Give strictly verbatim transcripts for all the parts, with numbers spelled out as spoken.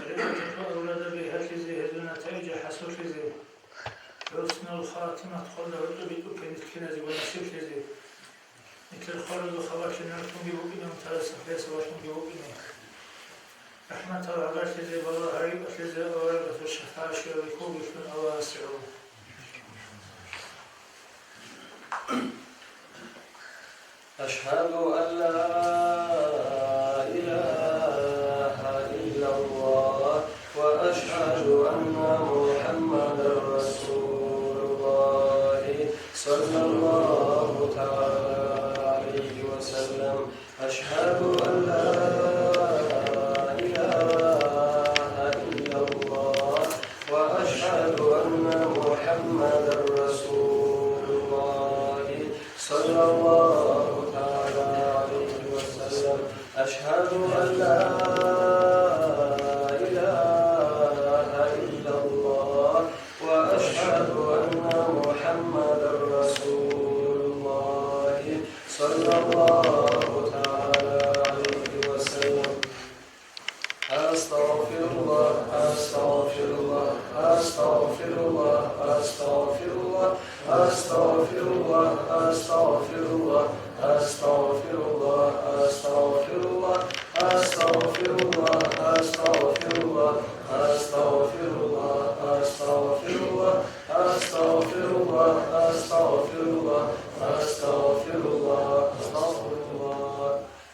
Рихматулла авладаби гьалъизе, гьезул натаиджа хӀасуллъизе, хӀуснул хатимат хъвалда гьоркьоб битӀухъе мискиназего насиблъизе, нилъер хвалазул хабалъ нилъунги букӀине, унтарас сахлъиялъулги букӀине. РахӀматал гӀагарлъизе, балагь гьарикьалъизе, аварагасул шафагӀат щвеялде кколелъул Аллагьасе гӀоло. أشهد أن لا إله إلا الله وأشهد أن محمدا رسول الله صلى الله تعالى عليه وسلم. أشهد أن لا إله إلا الله وأشهد أن محمدا رسول الله صلى الله تعالى عليه وسلم. أشهد أن لا إله إلا الله وأشهد أن محمدا رسول الله صلى الله تعالى عليه وسلم. أستغفر الله، أستغفر الله، أستغفر الله، أستغفر الله، أستغفر الله، أستغفر الله، أستغفر الله، أستغفر الله، أستغفر الله، أستغفر الله، أستغفر الله، أستغفر الله، أستغفر الله، أستغفر الله، أستغفر الله، أستغفر الله.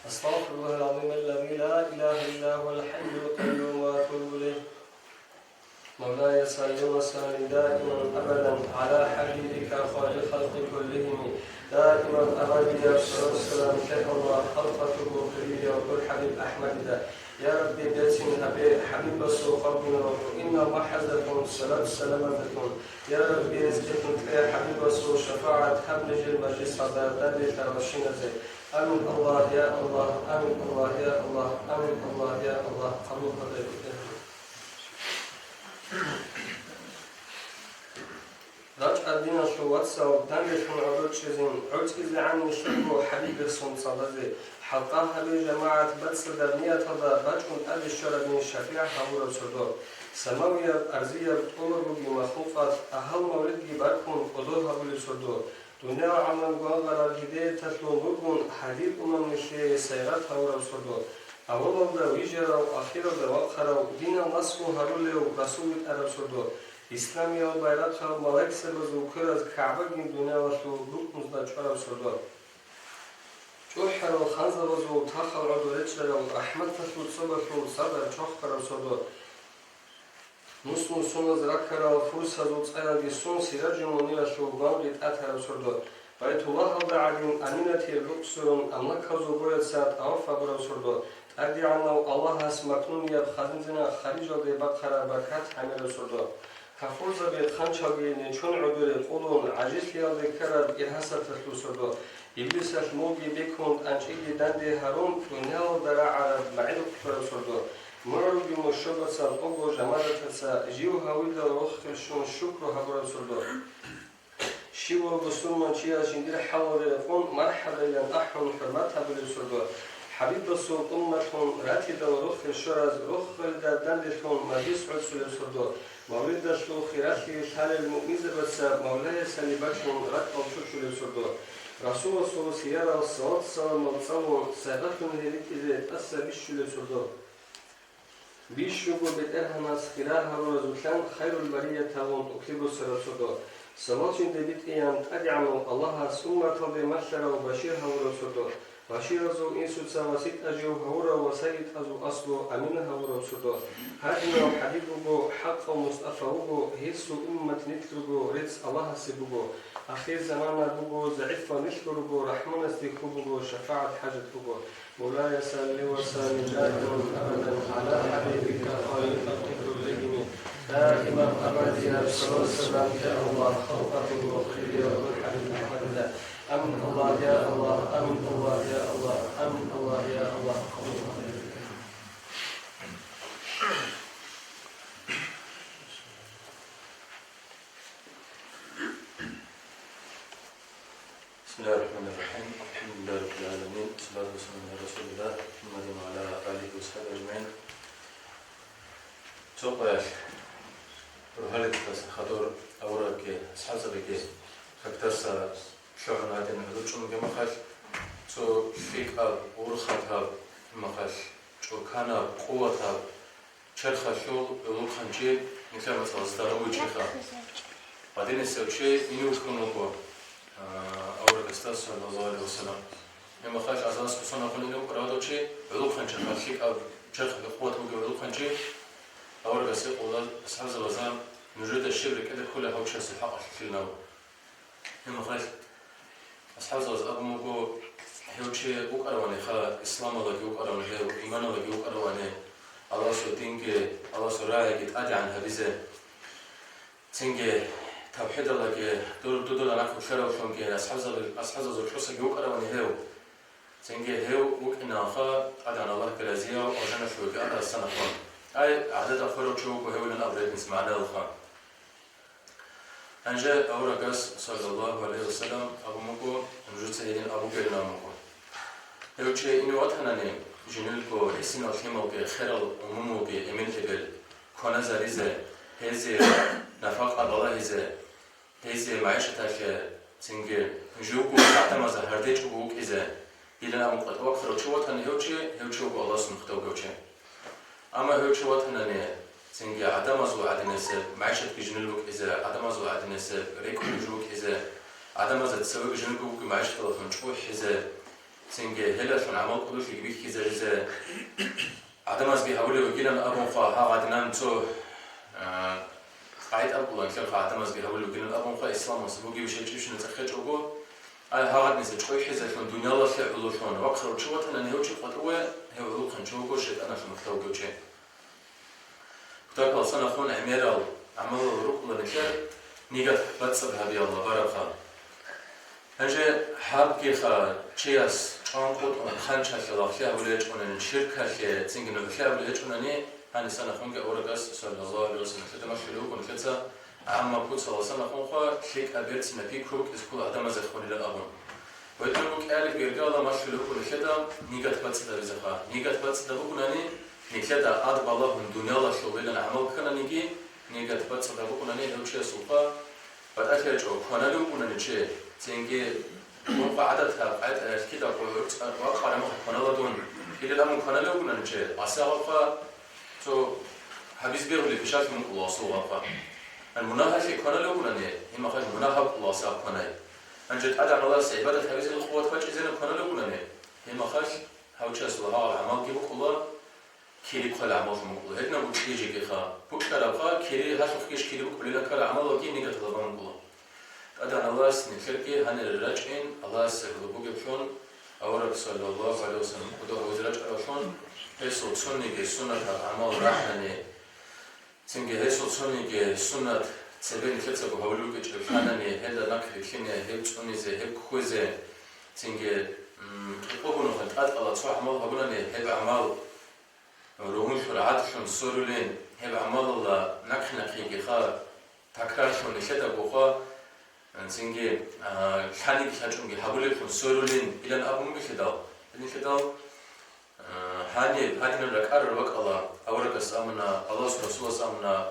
أستغفر الله العظيم الذي لا إله إلا هو الحي القيوم وأتوب إليه. مولاي صل وسلم دائما أبدا على حبيبك خير الخلق كلهم. دائما أبدا صلى الله عليه وسلم كيف الله خلقته خيرية وكل حبيب أحمد دا. يا ربي بيتين أبي حبيب السوق ربنا وإن محزة سلام سلامتكم. يا ربي رزقكم كي حبيب السوق شفاعة حبل جل مجلس هذا دابي ترى الشين زي. آمين الله يا الله، آمين الله يا الله، آمين الله يا الله. قبول قدر. РачӀа диналъул вацал, данделъун гӀодор чӀезин, гӀорцӀизегӀан нилъерго хӀалибихъ сунцӀалазе, хӀалкъа гьабе жамагӀат бацӀцӀадаб нияталда бачӀун тӀаде щварабин шафигӀ гьабураб сордо. Самавияб, арзияб, тӀолаб бугеб махлукъат, агьал мавлидги баркун кӀодо гьабулеб сордо. Дуниял гӀалам гвангъараб гьидияталъун вугун гьадин умуман нилъее сайгъат гьабураб сордо. Авалалда вижарав, ахиралда вахъарав, динал наслу гьарулев расул витӀараб сордо. Исламиял байрахъал малайкзабазул квераз КагӀбагин дуниялалъул рукнузда чӀвараб сордо. ЧӀухӀарал ханзабазул тахал гӀодор речӀчӀарав, рахӀматалъул цобалъул сардал чвахараб сордо. Мусул суназ раккарал фурсазул цӀаялги сун, Сиражул Муниралъул гвангъи тӀатараб сордо. Байтуллагьалда гӀадин Аминатие рукъ сверун, амлакалъул бояца тӀаваф гьабураб сордо. ТӀадегӀанав Аллагьас макнунияб хазинзина харижалде бахъараб баркат гӀемераб сордо. Кафурзаби хъанчалги нечон гӀодоре къулун, гӀажизлъиялде ккараб иргьасаталъул сордо. Иблисалъ мулги бекун, тӀанчӀиги данде гьарун, дуниялалда рагӀараб магӀил хъвараб сордо. МугӀруги мушшобацал, ого жамадатаца, жив гьавидал рохел щун шукру гьабураб сордо. Щивав бусурманчияс жиндир хӀалалде рекъон, мархӀабайилан ахӀун, хӀурмат гьабулеб сордо. ХӀабибасул умматлъун ратидал рохел щвараз, рохелда данделъун мажлис гӀуцӀулеб сордо. Мавлидалъул хиралъи лъалел муъминзабаца Мавлаясани бачун ракӀал чучулеб сордо. Расуласул сиярал салат-саламал цӀалун, сайгъатлъун гьерикӀизе тӀаса бищулеб сордо. Бищунго БетӀергьанас хира гьаруразулъан хайрул барияталъун тӀокӀлъи босараб сордо. Салат жинда битӀеян ТӀадегӀанав Аллагьас умматалде малъарав башир гьавурав сордо. Баширазул инсуца васитӀа жив гьавурав ва сагӀитӀазул аслу амин гьавурав сордо. Гьадинав хӀабиб буго, хӀакъав Мустафа вуго, гьесул уммат нилъ руго, рецц Аллагьасе буго. Ахирзамана буго, загӀипал нилъго руго, Рахманасде хьул буго, шафагӀат хӀажат буго. مولاي صل وسلم دائما أبدا على حبيبك خير الخلق كلهم. دائما أبدا صلى وسلم يا الله، خلقة الخير يا أبو الحبيب أحمد. آمين الله يا الله، آمين الله يا الله، آمين الله يا الله. بسم الله الرحمن الرحيم. الحمد لله رب العالمين. والصلاة والسلام على رسول الله محمد وعلى آله وصحبه أجمعين. Цо къоялъ рухӀалилъаса хадур аварагги асхӀабзабиги какдаса лъугӀун гьадин гӀодор чӀун бугеб мехалъ, цо лъикӀаб, урхатаб, гьеб мехалъ чӀуканаб, къуватаб, черхалъул гӀолохъанчи, нилъер мацӀалда здоровый чиха. Гьадинасев чи ине вукӀун вуго, а, аварагасда, саллаллагьу гӀалайгьи ва саллам. Гьеб мехалъ азарас хъусан ахун ине вукӀарав чи, гӀолохъанчи, лъикӀаб, черхалъул къуват бугев гӀолохъанчи, аварагасе къоялъ асхӀабзабазда нужеда щиб рекӀелъ кколеб гьав чиясул хӀакъалъулъилан абун. Гьеб мехалъ асхӀабзабаз абун буго, гьев чи вукӀаравани ха, исламалдаги вукӀаравани гьев, иманалдаги вукӀаравани, Аллагьасул динги, Аллагьасул рагӀиги тӀадегӀан гьабизе. Цинги тавхӀидалдаги дур-, дудулда нахъ вилълъаравлъунги асхӀабзаби-, асхӀабзабазул хӀусаги вукӀаравани гьев. Цинги гьев вукӀинаха ТӀадегӀан Аллагьги разияв ва жаннаталъувеги ана асанахъун. Ай, гӀадада хварав чи вуго гьевилан абураб гьединс магӀнаялъха. Гьанже аварагас, саллаллагьу гӀалайгьи ва саллам, абун буго, нужеца гьедин абугейилан абун буго. Гьев чи ине ватанани, жиндирго гӀисинал лъималги херал умумулги эмен эбел кваназаризе, гьезие нафакъа балагьизе, гьезие магӀишаталъе, цинги живго гӀадамазда гьардечӀого вукӀизе, дилан абун къватӀив вахъарав чи ватани гьев чи, гьев чи вуго Аллагьасул нухда вугев чи. Амма гьев чи ватанани, цинги гӀадамазул гӀадинасеб магӀишатги жиндир букӀизе, гӀадамазул гӀадинасеб рекӀкӀунги жо букӀизе, гӀадамазда цевеги жиндирго бугеб магӀишаталдалъун чӀухӀизе, цинги гьелдалъун гӀамал кӀудулъиги бихьизаризе, гӀадамазги гьабулеб бугилан абунха гьагъадинан цо, а, къагӀида ккола, нилъерха гӀадамазги гьабулеб бугилан абунха, исламалъ бугеб щай чӀищина цӀехечӀого, ай гьагъадинасда чӀухӀизелъун, дуниялалъе гӀололъун вахъарав чи ватанани гьев чи къватӀиве, гьев гӀолохъанчи вуго, шайтӀаналъул нухда вугев чи. Кутакалъ санахъун гӀемерал гӀамалал рукӀуна нилъер нигат бацӀцӀад гьабиялда барабха. Гьанже гьабгиха чияс чӀван къотӀун хъанчалъе лагълъи гьабулеб гьечӀонани, ширкалъе, цинги нугӀлъи гьабулеб гьечӀонани, гьаниса нахъунги аварагас, саллаллагьу гӀалайгьи ва саллам, нилъеда малъулеб буго нилъеца гӀамма куцалдаса нахъунха лъикӀаб берцинаб пикру букӀизе ккола гӀадамазехун гьабулеб абун. Гьединго кӀиабилеб иргаялда малъулеб буго нилъеда нигат бацӀцӀадабизеха. Нигат бацӀцӀадаб букӀунани, нилъеда ад балагьун дуниялалъулилан гӀамал ккананиги, нигат бацӀцӀадаб букӀунани гьев чиясулха батӀалъи гьечӀо, кваналев вукӀунани чи, цинги дунха гӀадатаб къагӀидаялъ кидаго гӀурцӀа ва къарамухъ кванала дун, гьелил абун кваналев вукӀунани чи, асагъабха цо гьабиз бегьулеб пишалъун вукӀула асул гъабха. Гьан мунагьалъе кваналев вукӀунани, гьеб мехалъ мунагь гьаб ккола асагъаб кванай. Гьанже ТӀадегӀан Аллагьасе гӀибадат гьабизелъул къуват бачӀизеян кваналев вукӀунани, гьеб мехалъ гьав чиясул гьагъаб гӀамалги букӀула, кири кквелеб гӀамаллъун букӀуна. Гьединаб букӀин жеги ха. БукӀарабха, кири гьалъухъгищ кири букӀулилан ккараб гӀамалалги нигаталда бан букӀуна. ТӀадегӀан Аллагьас нилъерги гьанире рачӀин, Аллагьасе гӀоло бугеблъун, авараг саллаллагьу гӀалайгьи ва саллам кӀодо гьавизе рачӀаравлъун, гьесул цониги суннатаб гӀамал рагӀнани, цинги гьесул цониги суннат цебе нилъецаго гьавулев вугечӀеб лъанани, гьелда нахъ рилълъине, гьеб цӀунизе, гьеб кквезе, цинги, м, кьикъого нухалъ тӀадкъала цо гӀамал гьабунани, гьеб гӀамал ругьунлъун гӀадлъун сверулин, гьеб гӀамалалда нахъе-нахъеги ха такрарлъун нилъедаго ха, цинги, а, лъаниги лъачӀунги гьабулеблъун сверулин, илан абун бугелъидал, гьединлъидал, а, гьаниб гьадинаб ракӀарал бакӀалда, аварагас абуна, Аллагьасул Расулас абуна,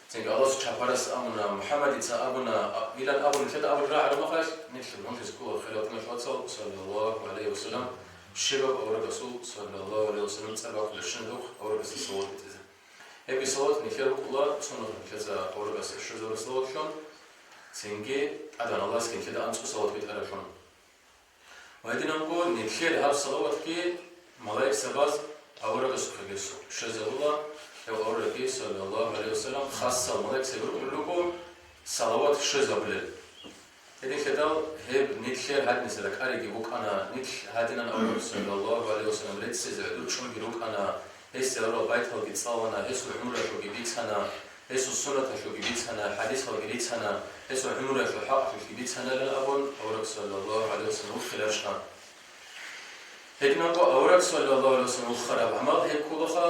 цинги Аллагьасул чапарас абуна, МухӀаммадица абуна, а, илан абун нилъеда абулеб рагӀараб мехалъ, нилъ мунлъизе ккола, хириял диналъул вацал, саллаллагьу гӀалайгьи ва саллам, щибаб аварагасул, саллаллагьу гӀалайгьи ва саллам, цӀар бакъулебщинаб аварагасда салават битӀизе. Гьебги салават нилъер букӀуна, цо нухалъ нилъеца аварагасда щвезабураб салаватлъун, цинги ТӀадегӀан Аллагьасги нилъеда анцӀго салават битӀараблъун. Ва гьединабго нилъер гьаб салаватги малаикзабаз аварагасухъеги щвезабула, гьев аварагги, саллаллагьу гӀалайгьи ва саллам, хасал малаикзаби рукӀун руго салават щвезабулел. Гьединлъидал гьеб нилъер гьадинаса ракӀариги букӀана, нилъ гьадинан авараг, саллаллагьу гӀалайгьи ва саллам, реццизе гӀодор чӀунги рукӀана, гьесие гьарурал байталги цӀалана, гьесул гӀумруялъулги бицана, гьесул суннаталъулги бицана, хӀадисалги рицана, гьесул гӀумруялъул хӀакъалъулъги бицаналин абун, авараг саллаллагьу гӀалайгьи ва саллам вухарабщинаб. Гьединабго авараг саллаллагьу гӀалайгьи ва саллам вухараб гӀамал гьеб кколаха,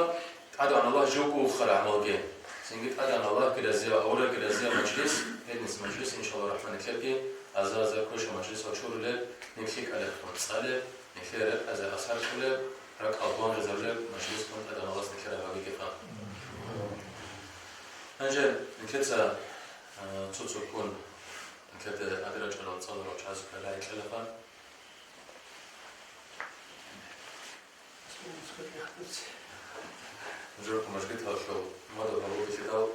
ТӀадегӀан Аллагь живго вухараб гӀамалги. Цинги ТӀадегӀан Аллагьги разияв, аварагги разияв мажлис, гьединс мажлис, иншаллагьу рахӀман, нилъерги Аза-аза квешаб мажлисал чурулеб, нилъ лъикӀалехун цӀалеб, нилъер рекӀазе асар кколеб, ракӀал гъван гьезабулеб мажлисгун тӀадегӀанас нилъер гьабигиха. Гьанже нилъеца, а, цо-цоккун нилъеда тӀаде рачӀарал цӀаларал чагӀазухъе рагӀи кьелаха. Журку мажгиталъул модаб гьабулелъидал.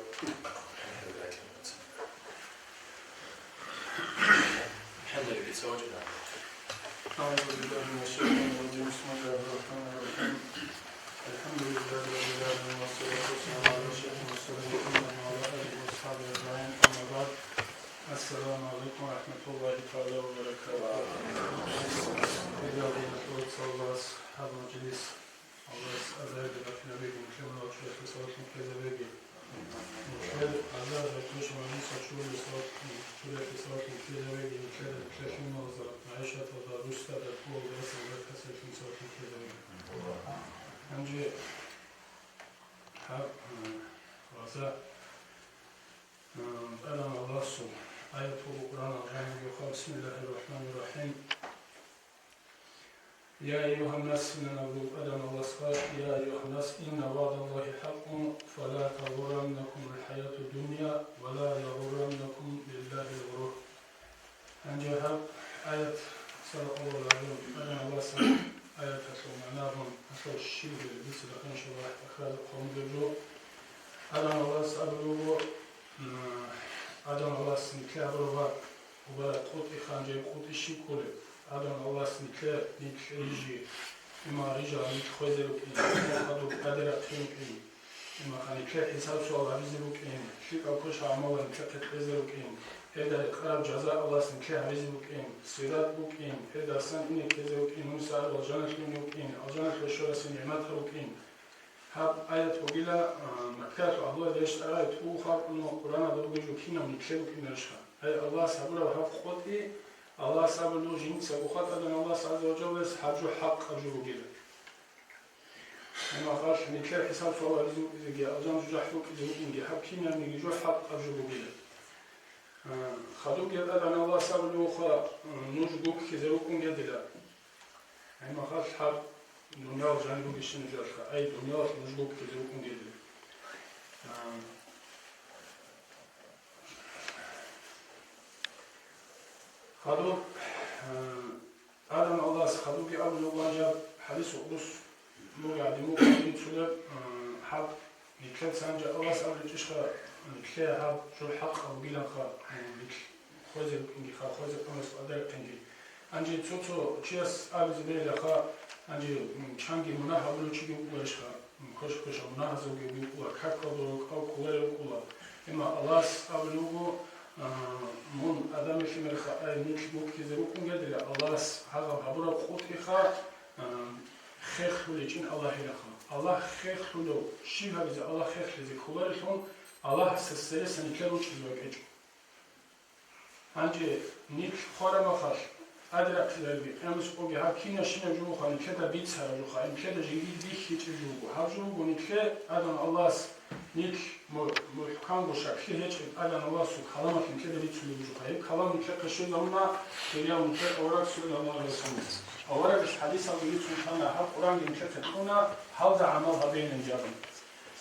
ХӀемдалги цо вачӀина. أعوذ بالله من الشيطان الرجيم. بسم الله الرحمن الرحيم. الحمد لله رب العالمين، والصلاة والسلام على أشرف المرسلين محمد وعلى آله وأصحابه أجمعين. أما بعد. السلام عليكم ورحمة الله تعالى وبركاته. Аллагьас гьаб мажлис, Аллагьас азарги ратинабеги, нилъер мунагьал чурахъе сабаблъун ккезабеги. Нилъер азарги квешаб мажлисал чурахъе сабаблъун ккезабеги, нилъер, нилъер лъималазда, магӀишаталда, росдада, кколалда Аллагьас баракат гьабеги, сабаблъун ккезабеги. Гьанже гьаб, э, вагӀза, э, тӀадегӀанасул аят буго Къуръаналда жаниб бугебха: بسم الله الرحمن الرحيم. يا أيها الناس, инан абу тӀадегӀанасха, يا أيها الناس إن وعد الله حق فلا تغرنكم الحياة الدنيا ولا يغرنكم بالله الغرور. Гьанже гьаб аят, صدق الله العظيم, тӀадегӀанасул аяталъул магӀна гьабун, гьалъул щиб бугеб бицида, иншаллагь, ахиралда хъван бугеб жо. ТӀадегӀанас абулеб буго, м, тӀадегӀанас нилъее абураб гьаб, убараб къотӀи, гьанже къотӀи щиб кколеб? ТӀадегӀанас нилъее, нилъ рижи, имма рижал нилъ хвезе рукӀин, имма хадуб тӀаде рахъин рукӀин, имма нилъее хӀисаб-суал гьабизе рукӀин, лъикӀаб квешаб гӀамалал нилъехъе кьезе рукӀин, гьелда рекъараб жаза Аллагьас нилъее гьабизе букӀин, сират букӀин, гьелдасан ине ккезе рукӀин, нилъ алжаналъ уне рукӀин, алжаналъ щверасе нигӀматал рукӀин. Гьаб аят бугила, а, Маккаялъул агьлуялда рещтӀарай тӀугӀу халкъуна Къуръаналда бугеб жо кинаб нилъее букӀинарешха? Гьай, Аллагьас гьабураб гьаб къотӀи, Аллагьас абулеб жинца бухатӀадана Аллагьас гӀазза ва жаллас гьаб жо хӀакъаб жо бугила. Гьеб мехалъ нилъее хӀисаб-суал гьабизе букӀизеги, алжан-жужахӀ букӀизе букӀинги, гьаб кинабниги жо хӀакъаб жо бугила. А, хадубги тӀадегӀан Аллагьас абулеб бугоха, нуж гуккизе рукӀун гьедила. Гьеб мехалъ гьаб дуниял жаниб бугебщинаб жалха, ай, дуниялалъ нуж гуккизе рукӀун гьедила. А, хадуб, а, ТӀадегӀан Аллагьас хадубги абулеб буго, гьанже гьаб хӀадис къудси бугеб гӀадин буго бицунеб, а, гьаб нилъеца гьанже Аллагьас абулеб чӀищха, нилъее гьаб жо хӀакъаб бугиланха, а, нилъ хвезе рукӀингиха, хвезе къоялъ къадарихъинги. Гьанже цо-цо чияс абизе бегьилаха, гьанже, м, чанги мунагь гьабулев чиги вукӀуларищха? Квеш-квешаб мунагьазулги вукӀула, какалда рукӀа кколарев вукӀула. Амма Аллагьас абулеб буго, а, мун Адамил лъимерха, ай, нилъ гуккизе рукӀун гьедила, Аллагьас гьагъаб гьабураб къотӀиха, а, хехлъуличӀин Аллагьилаха. Аллагь хехлъулев, щиб гьабизе Аллагь хехлъизе кколарелъул, Аллагьасда цереса нилъер ручӀине вачӀинчӀо. Гьанже нилъ хвараб мехалъ, тӀаде рахъизарги, къиямасеб къоги гьаб кинабщинаб жо бугоха нилъеда бицараб жоха, нилъеда жиндир бихьичӀеб жо буго. Гьаб жо буго нилъее тӀадегӀан Аллагьас нилъ му-, мухӀканго щаклъи гьечӀеб тӀадегӀан Аллагьасул каламалъ нилъеда бицунеб жоха. Гьеб калам нилъехъе щвезабуна, хирияв нилъер авараг саллаллагьу гӀалайгьи вассалам. Аварагас хадисалда бицун тана, гьаб Къуръанги нилъехъе кьуна, гьалда гӀамал гьабейилан абун.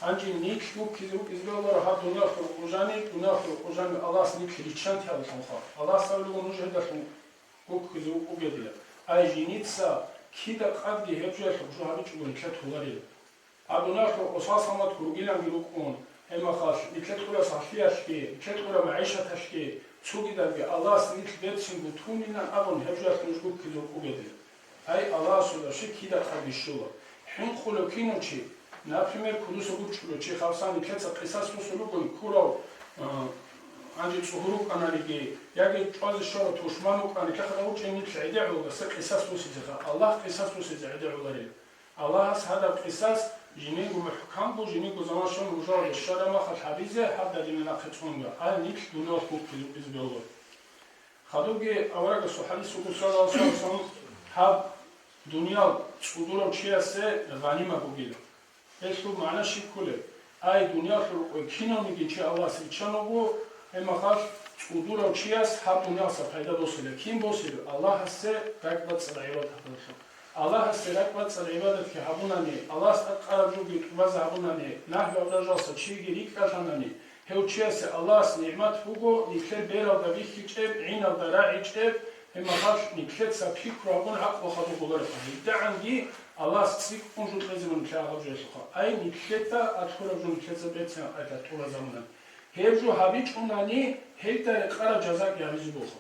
Гьанже нилъ гуккизе рукӀизе бегьуларо гьаб дуниялалъул къужани, дуниялалъул къужани Аллагьас нилъ риччанте гьабулъунха. Аллагьас абулеб буго нуж гьелдалъун гуккизе рукӀуге дила. Ай, жинца кида къадги гьеб жоялъухъ жо гьабичӀого нилъер толарила. Гьаб дуниялалъул осал-саламат ругиланги рукӀун, гьеб мехалъ нилъер кьураб сахлъиялъги, нилъер кьураб магӀишаталъги, цогидабги Аллагьас нилъ берцинго тунилан абун гьеб жоялъухъ нуж гуккизе рукӀуге дила. Гьай, Аллагьасул раши кида къаги щола. ХӀинкъулев кинав чи, например, кудуса гучӀулев чи, хабсан нилъеца къисас босун ругони ккурав, а, гьанже цӀугьу рукӀанариги, яги чӀвазе щварав тушман вукӀани, нилъехъа гьавучӀин нилъ гӀедегӀулдаса къисас босизеха. Аллагь къисас босизе гӀедегӀуларел. Аллагьас гьадаб къисас жиниго мухӀканго, жиниго заман щун ружалде щвараб мехалъ гьабизе, гьаб дагьаб нахъе цӀунга, гьай, нилъ дуниялалъ гуккизе рукӀизе бегьуларо. Хадубги аварагасул хӀадис буго, саллаллагьу гӀалайгьи вассалам, гьаб дуниял цӀудурав чиясе гъанима бугила. Гьелъул магӀна щиб кколеб? Ай, дуниялалъул рукъой кинавниги чи Аллагьас риччан вуго, гьеб мехалъ ЦӀудурав чияс гьаб дуниялалъа пайда босила. Кин босила? Аллагьасе ракӀбацӀцӀад гӀибадат гьабуналъул. Аллагьасе ракӀбацӀцӀад гӀибадатги гьабунани, Аллагьас тӀадкъараб жоги тӀубазе гьабунани, нагьи ва амралъа чиги рикӀкӀалъанани, гьев чиясе Аллагьас нигӀмат буго, нилъер бералда бихьичӀеб, гӀиналда рагӀичӀеб, гьеб мехалъ нилъеца пикру гьабун гӀакълу хадур гьоларухъан. ГьитӀагӀанги Аллагьас цӀикӀкӀун жо кьезе мун нилъер гьаб жоялъухъа. Ай, нилъеда атлъураб жо нилъеца берцинаб къайда тӀубазабуна. Гьеб жо гьабичӀунани, гьелда рекъараб жазаги гьабизе буго.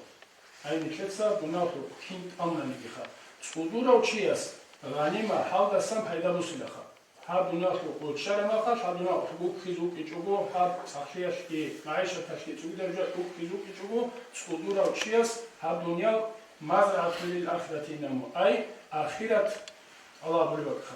Гьай, нилъеца дуниялалъул кин тӀамунанигиха, цӀудурав чияс гъанима гьалдасан пайда бусилаха. Гьаб дуниялалъул къоччараб мехалъ, гьаб дуниялалъул гуккиз вукӀичӀого, гьаб сахлъиялъги, магӀишаталъги цӀугидараб жо гуккиз вукӀичӀого, цӀудурав чияс гьаб дуниял мазрагӀатун лил ахирати инаму, ай, ахират Аллагь гьабулеб бакӀха.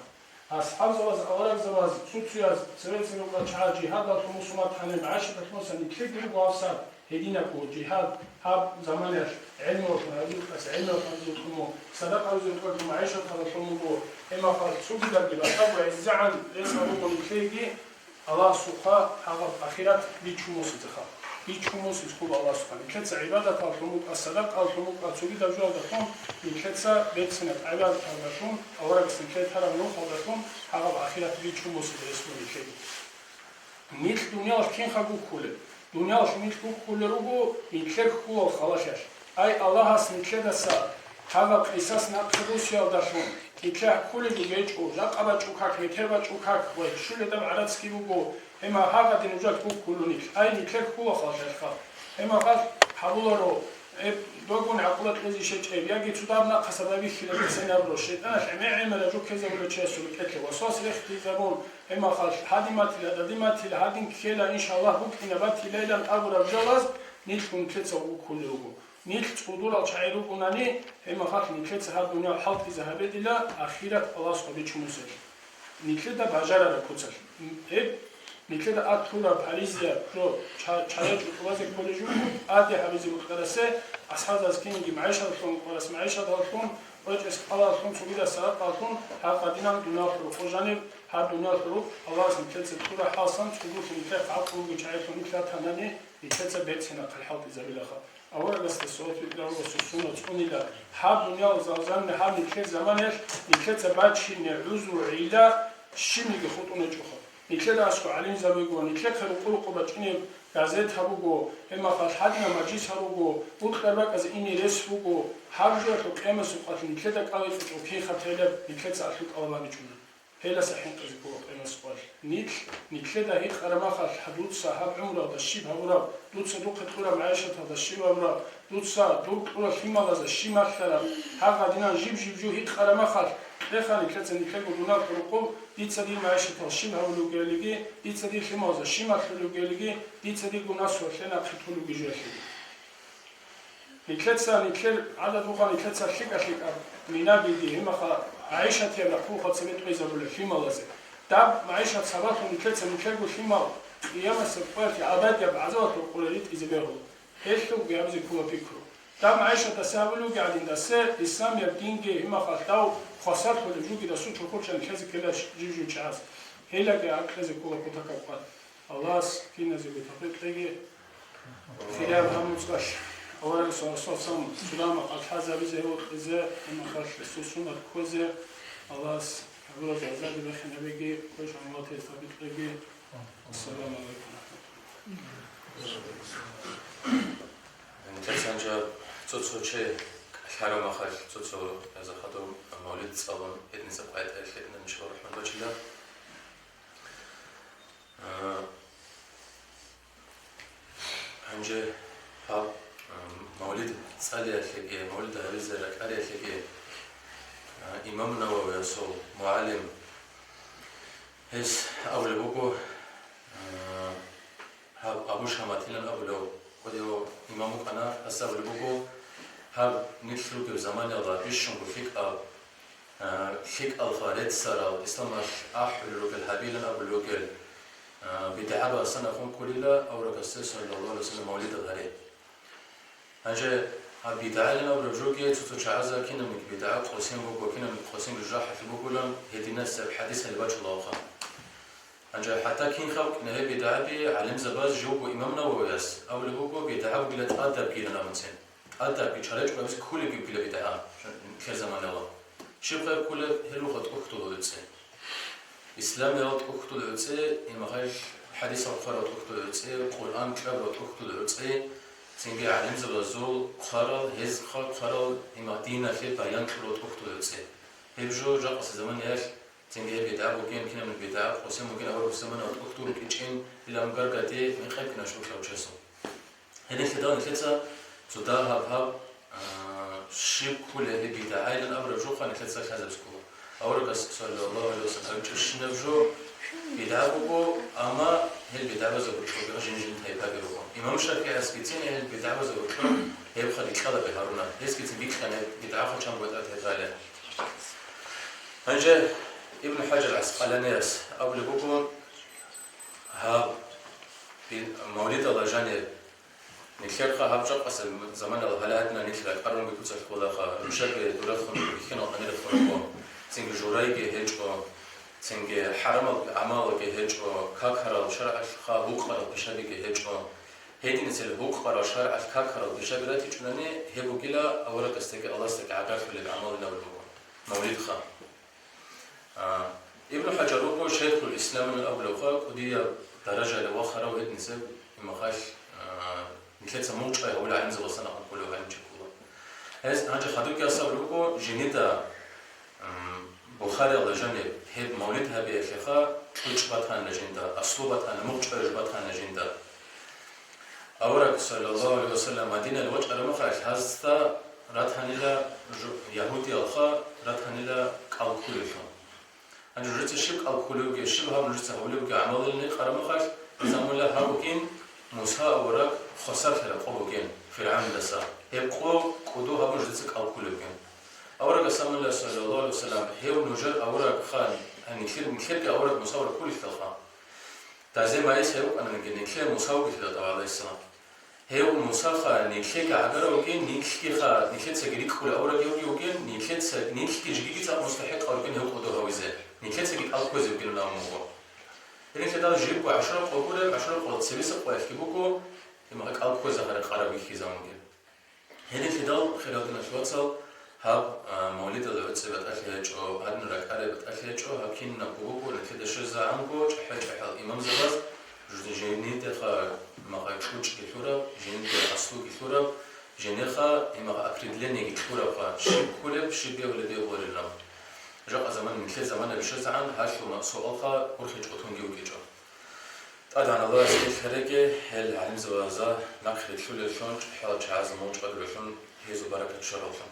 АсхӀабзабаз, аварагзабаз, цо-цояз цеве-цеве рукъа чагӀаз жигьадалъун мусулман тани, магӀишаталъунса нилъеги руго гьаб сад гьединабго жигьад, гьаб заманаялъ гӀелмуялъун гьабизухъас гӀелмуялъун гьабизухъун, садакъа гьабизухъун, магӀишат гьабулъун буго, гьеб мехалъ цогидаги батӀаго гӀезегӀан рес гьабуго нилъеги, Аллагьасухъа гьагъаб ахират бичун босизеха. Бичун босизе ккола Аллагьасухъа. Нилъеца гӀибадаталъун букӀа, садакъаялъун букӀа, цогидаб жоялдалъун нилъеца берцинаб гӀибадаталдалъун, аварагас нилъее тараб нухалдалъун гьагъаб ахират бичун босизе рес буго нилъеги. Нилъ дуниялалъ кинха гуккулеб? Дуниялалъ нилъ гуккулел руго нилъер хьулал халалъиялъ. Ай, Аллагьас нилъедаса гьагъаб къисас нахъе босиялдалъун, нилъее кколел ругечӀо, жакъа бачӀу как, метер бачӀу как ва щуледаб гӀарацги буго, гьеб мехалъ гьагъадин нужалъ гуккулел нилъ. Ай, нилъер хьулал халалъиялъха. Гьеб мехалъ гьабуларо, гьеб догун гӀакъуба кьезе щечӀеб, яги цо дагьаб нахъаса байбихьила бицинабуро, шайтӀаналъ гӀемер-гӀемераб жо ккезабулев чиясул рекӀелъе васвас рехтизабун, гьеб мехалъ гьадин батила, дадин батила, гьадин ккела, иншаллагь, букӀина батилайилан абураб жалаз нилъ нилъеца гуккулел руго. Нилъ цӀудурал чагӀи ругонани, гьеб мехалъ нилъеца гьаб дуниял хӀалтӀизе гьабе дила, ахират Аллагьасухъа бичун босизе. Нилъеда бажарараб куцалъ. Гьеб нилъеда атлъураб гьаризияб жо ча-, чагӀи чӀутӀубазе кколеб жо, тӀаде гьабизе букӀарасе, асхӀабзабаз кинниги магӀишаталъун букӀарас магӀишаталъун, кьечӀес кӀалалъун, цогидас садакъалъун, гьагъадинан дуниялалъул рукъу жаниб, гьаб дуниялалъул рукъ Аллагьас нилъеца кьураб хӀалсан, цӀудулъун нилъер хӀакъулги чагӀилъун нилъ ратанани, нилъеца берцинаб хъал хӀалтӀизабилаха. Аварагасда салават битӀараб ва суннат цӀунила. Гьаб дуниял заман, гьаб нилъер заманалъ нилъеца бачине гӀузру-гӀилла щибниги хутӀун гьечӀоха. Нилъеда аскӀо гӀалимзабиго, нилъехъе рукъу-рукъу бачӀунеб газет гьабуго, гьеб мехалъ гьадинаб мажлис гьабуго, бокьараб бакӀазе ине рес буго, гьаб жоялъул къиямасеб къоялъ нилъеда кӀалъичӀого кин хатӀилеб, нилъеца алъул кӀалаб гьабичӀуна. Гьелдаса хӀинкъизе ккола къиямасеб къоялъ. Нилъ, нилъеда гьикъараб мехалъ, дуца гьаб гӀумруялда щиб гьабураб, дуца духъе кьураб магӀишаталда щиб гьабураб, дуца дур кьурал лъималазда щиб малъараб, гьагъадинан жиб-жиб жо гьикъараб мехалъ, кьеха нилъеца нилъего дуниялалъул рукъу, дица дир магӀишаталда щиб гьабулеб бугелиги, дица дир лъималазда щиб малъулеб бугелиги, дица дирго насухъе нахъе толеб бугелиги. Нилъеца, нилъер гӀадат буго, нилъеца лъикӀа-лъикӀаб минабиги, гьеб мехалъ магӀишатияб рахъулха цебе тӀвезабула лъималазе. Даб магӀишат сабаблъун нилъеца нилъерго лъимал къиямасеб къоялъ абадияб гӀазабалъул къуре ритӀизе бегьула. Гьелъулги гьабизе ккола пикру. Даб магӀишатасе абулеб бугеб гӀадин, дасе исламияб динги, гьеб мехалъ дав хвасарлъулеб жуги дасул чорхолъан ккезе ккела жив-жив чияс. Гьелдаги гӀакълизе ккола кутакаб къват. Аллагьас киназего тавфикъ кьеги. Хириял гьаб нуцӀалъ аварагас Расул саллаллагьу гӀалайгьи ва саллам салам-кӀалъазабизе гьев кьезе, гьеб мехалъ Расул суннат кквезе, Аллагьас гьабураб гӀазаб бихьинабиги, къойчӀ гӀамалатиялъ гьабикьеги. Ассаламу гӀалайкум ва рахӀматуллагь. Гьанже цо-цо чи кӀалъараб мехалъ, цо-цо язахъадав мавлид цӀалун гьединаб къайдаялъ гьединаб нижер рахӀмат бачила. А, гьанже гьаб, а, мавлид цӀалиялъеги, мавлид гьабизе ракӀариялъеги, а, имам Нававиясул мугӀалим, гьес абулеб буго, а, гьаб Абу Шаматилан абулев, кӀудияв имам вукӀана, гьес абулеб буго, гьаб нилъ ругеб заманалда бищунго лъикӀаб, а, лъикӀалха реццарал, исламалъ ахӀулел ругел, гьабилан абулел ругел, а, бидгӀаби санахъун кколила аварагасде саллаллагьу гӀалайгьи ва саллам мавлидал гьари. Гьанже гьаб бидгӀайилан абураб жоги цо-цо чагӀазда кинабниги бидгӀа къосин буго, кинабниги къосин жужахӀалъи бугилан гьединасеб хӀадисал бачулаха. Гьанже хӀатта кинха вукӀина гьеб бидгӀаби, гӀалимзабаз живго имам Нававияс абулеб буго, бидгӀа бугила тӀадабгилан абунцин. ТӀадабги чарачӀурабиз кколебги бугила бидгӀа, нилъер заманалъ. Щиб хъван кколеб, гьел руго тӀухьдул гӀуцӀи. Исламиял тӀухьдул гӀуцӀи, имахал хӀадисал хъварал тӀухьдул гӀуцӀи, Къуръан кьабурал тӀухьдул гӀуцӀи, цинги гӀалимзабазул хъварал, гьез хъварал, имах диналъе баян кьурал тӀухьдул гӀуцӀи. Гьеб жо жакъасеб заманаялъ цинги гьеб бидгӀа бугин, кинаб бидгӀа, къосин бугин, аварагасул заманаялъ тӀухьдул кӀичӀин, илан гаргаде мекъи ккана щуклъав чиясул. Гьединлъидал нилъеца цо дагьаб гьаб, а, щиб кколеб гьеб бидгӀайилан абураб жо хъван нилъеца лъазаб ккола. Аварагас, саллаллагьу гӀалайгьи ва саллам, гьабичӀебщинаб жо бидгӀа буго, амма гьел бидгӀабазда гьоркьоб жин-жин тайпаби руго. Имам ШафигӀасгицин гьел бидгӀабазда гьоркьоб гьеб хадуб кьалаби гьаруна. Гьесгицин бикьана гьеб бидгӀа хъачан бутӀа тайпаялъе. Гьанже Ибн ХӀажар ГӀаскъаланияс абулеб буго, гьаб бин-, мавлидалда жаниб, нилъерха гьаб жакъасеб заманалда гьале гьадинал нилъ ракӀарунги куцалъ кколаха, нушаги дурахун бихьинал къанирехун руго, цинги журайги гьечӀо, цинги хӀарамал гӀамалалги гьечӀо, какарал шаргӀалъха гьукъарал пишабиги гьечӀо. Гьединцин гьукъарал шаргӀалъ какарал пишаби ратичӀунани, гьеб бугила аварагасдаги Аллагьасдаги гӀагарлъулеб гӀамалин абулеб буго мавлидха. А, Ибн ХӀажар руго шайхул исламилан абулевха, кӀудияб даражаялде вахарав гьединцин имахал, а, нилъеца мугъчӀвай гьавулел гӀалимзабаздасан ахӀун кколев гӀалимчи ккола. Гьес гьанже хадубги асаб руго, жинида, м, Бухариялда жаниб гьеб мавлид гьабиялъеха кьучӀ батанила жинда, аслу батанила, мугъчӀвай жо батанила жинда. Авараг, саллаллагьу гӀалайгьи ва саллам, Мадинаялде вачӀараб мехалъ гьазда ратанила жу-, ягьудиялха ратанила кӀал кколевлъун. Гьанже нужеца щиб кӀал кколевги, щиб гьаб нужеца гьабулебги гӀамалилан гьикъараб мехалъ, гьез абула гьаб бугин Муса авараг хвасарлъараб къо бугин ФиргӀавнидаса. Гьеб къо кӀодо гьабун нужеца кӀал кколевгин. Аварагас абула, саллаллагьу гӀалайгьи ва саллам, гьев нужер аварагха, нилъер, нилъерги авараг Муса авараг кколелъулха. Тазе майис гьев вукӀананиги, нилъее Муса вугелъул, гӀалайгьиссалам. Гьев Мусаха нилъеги гӀагарав вугин, нилъгиха, нилъецаги рикӀкӀули аварагги вугин, нилъеца, нилъги жигиги цӀакъ мустахӀикъав ругин гьев кӀодо гьавизе, нилъецаги кӀал кквезе вугилан абун буго. Гьединлъидал жибго гӀашура къо гуреб, гӀашура къоялъ цебесеб къоялъги буго, гьеб мехалъ кӀал кквезе гьаракь къараб вихьизабунги. Гьединлъидал, хириял диналъул вацал, гьаб, а, мавлидалда гӀуцӀи батӀалъи гьечӀо, гьадин ракӀари батӀалъи гьечӀо, гьаб кинабго буго, нилъеда щвезегӀанго, чӀахӀи-чӀахӀал имамзабаз, жу-, жинидеха мехалъ кьучӀги лъураб, жинидеха аслуги лъураб, жинеха имахъ определениеги лъурабха, щиб кколеб, щиб бегьулеб бегьуларилан. Жакъа замана, нилъер замана бищазегӀан гьалъул суалха урхичӀо тунги вукӀичӀо. ТӀадегӀан Аллагьас хӀалхьареги, гьел гӀалимзабазда нахъ рилълъулеллъун, чӀахӀиял чагӀазда мугъчӀвадулеллъун, гьезул баракат щвараллъун.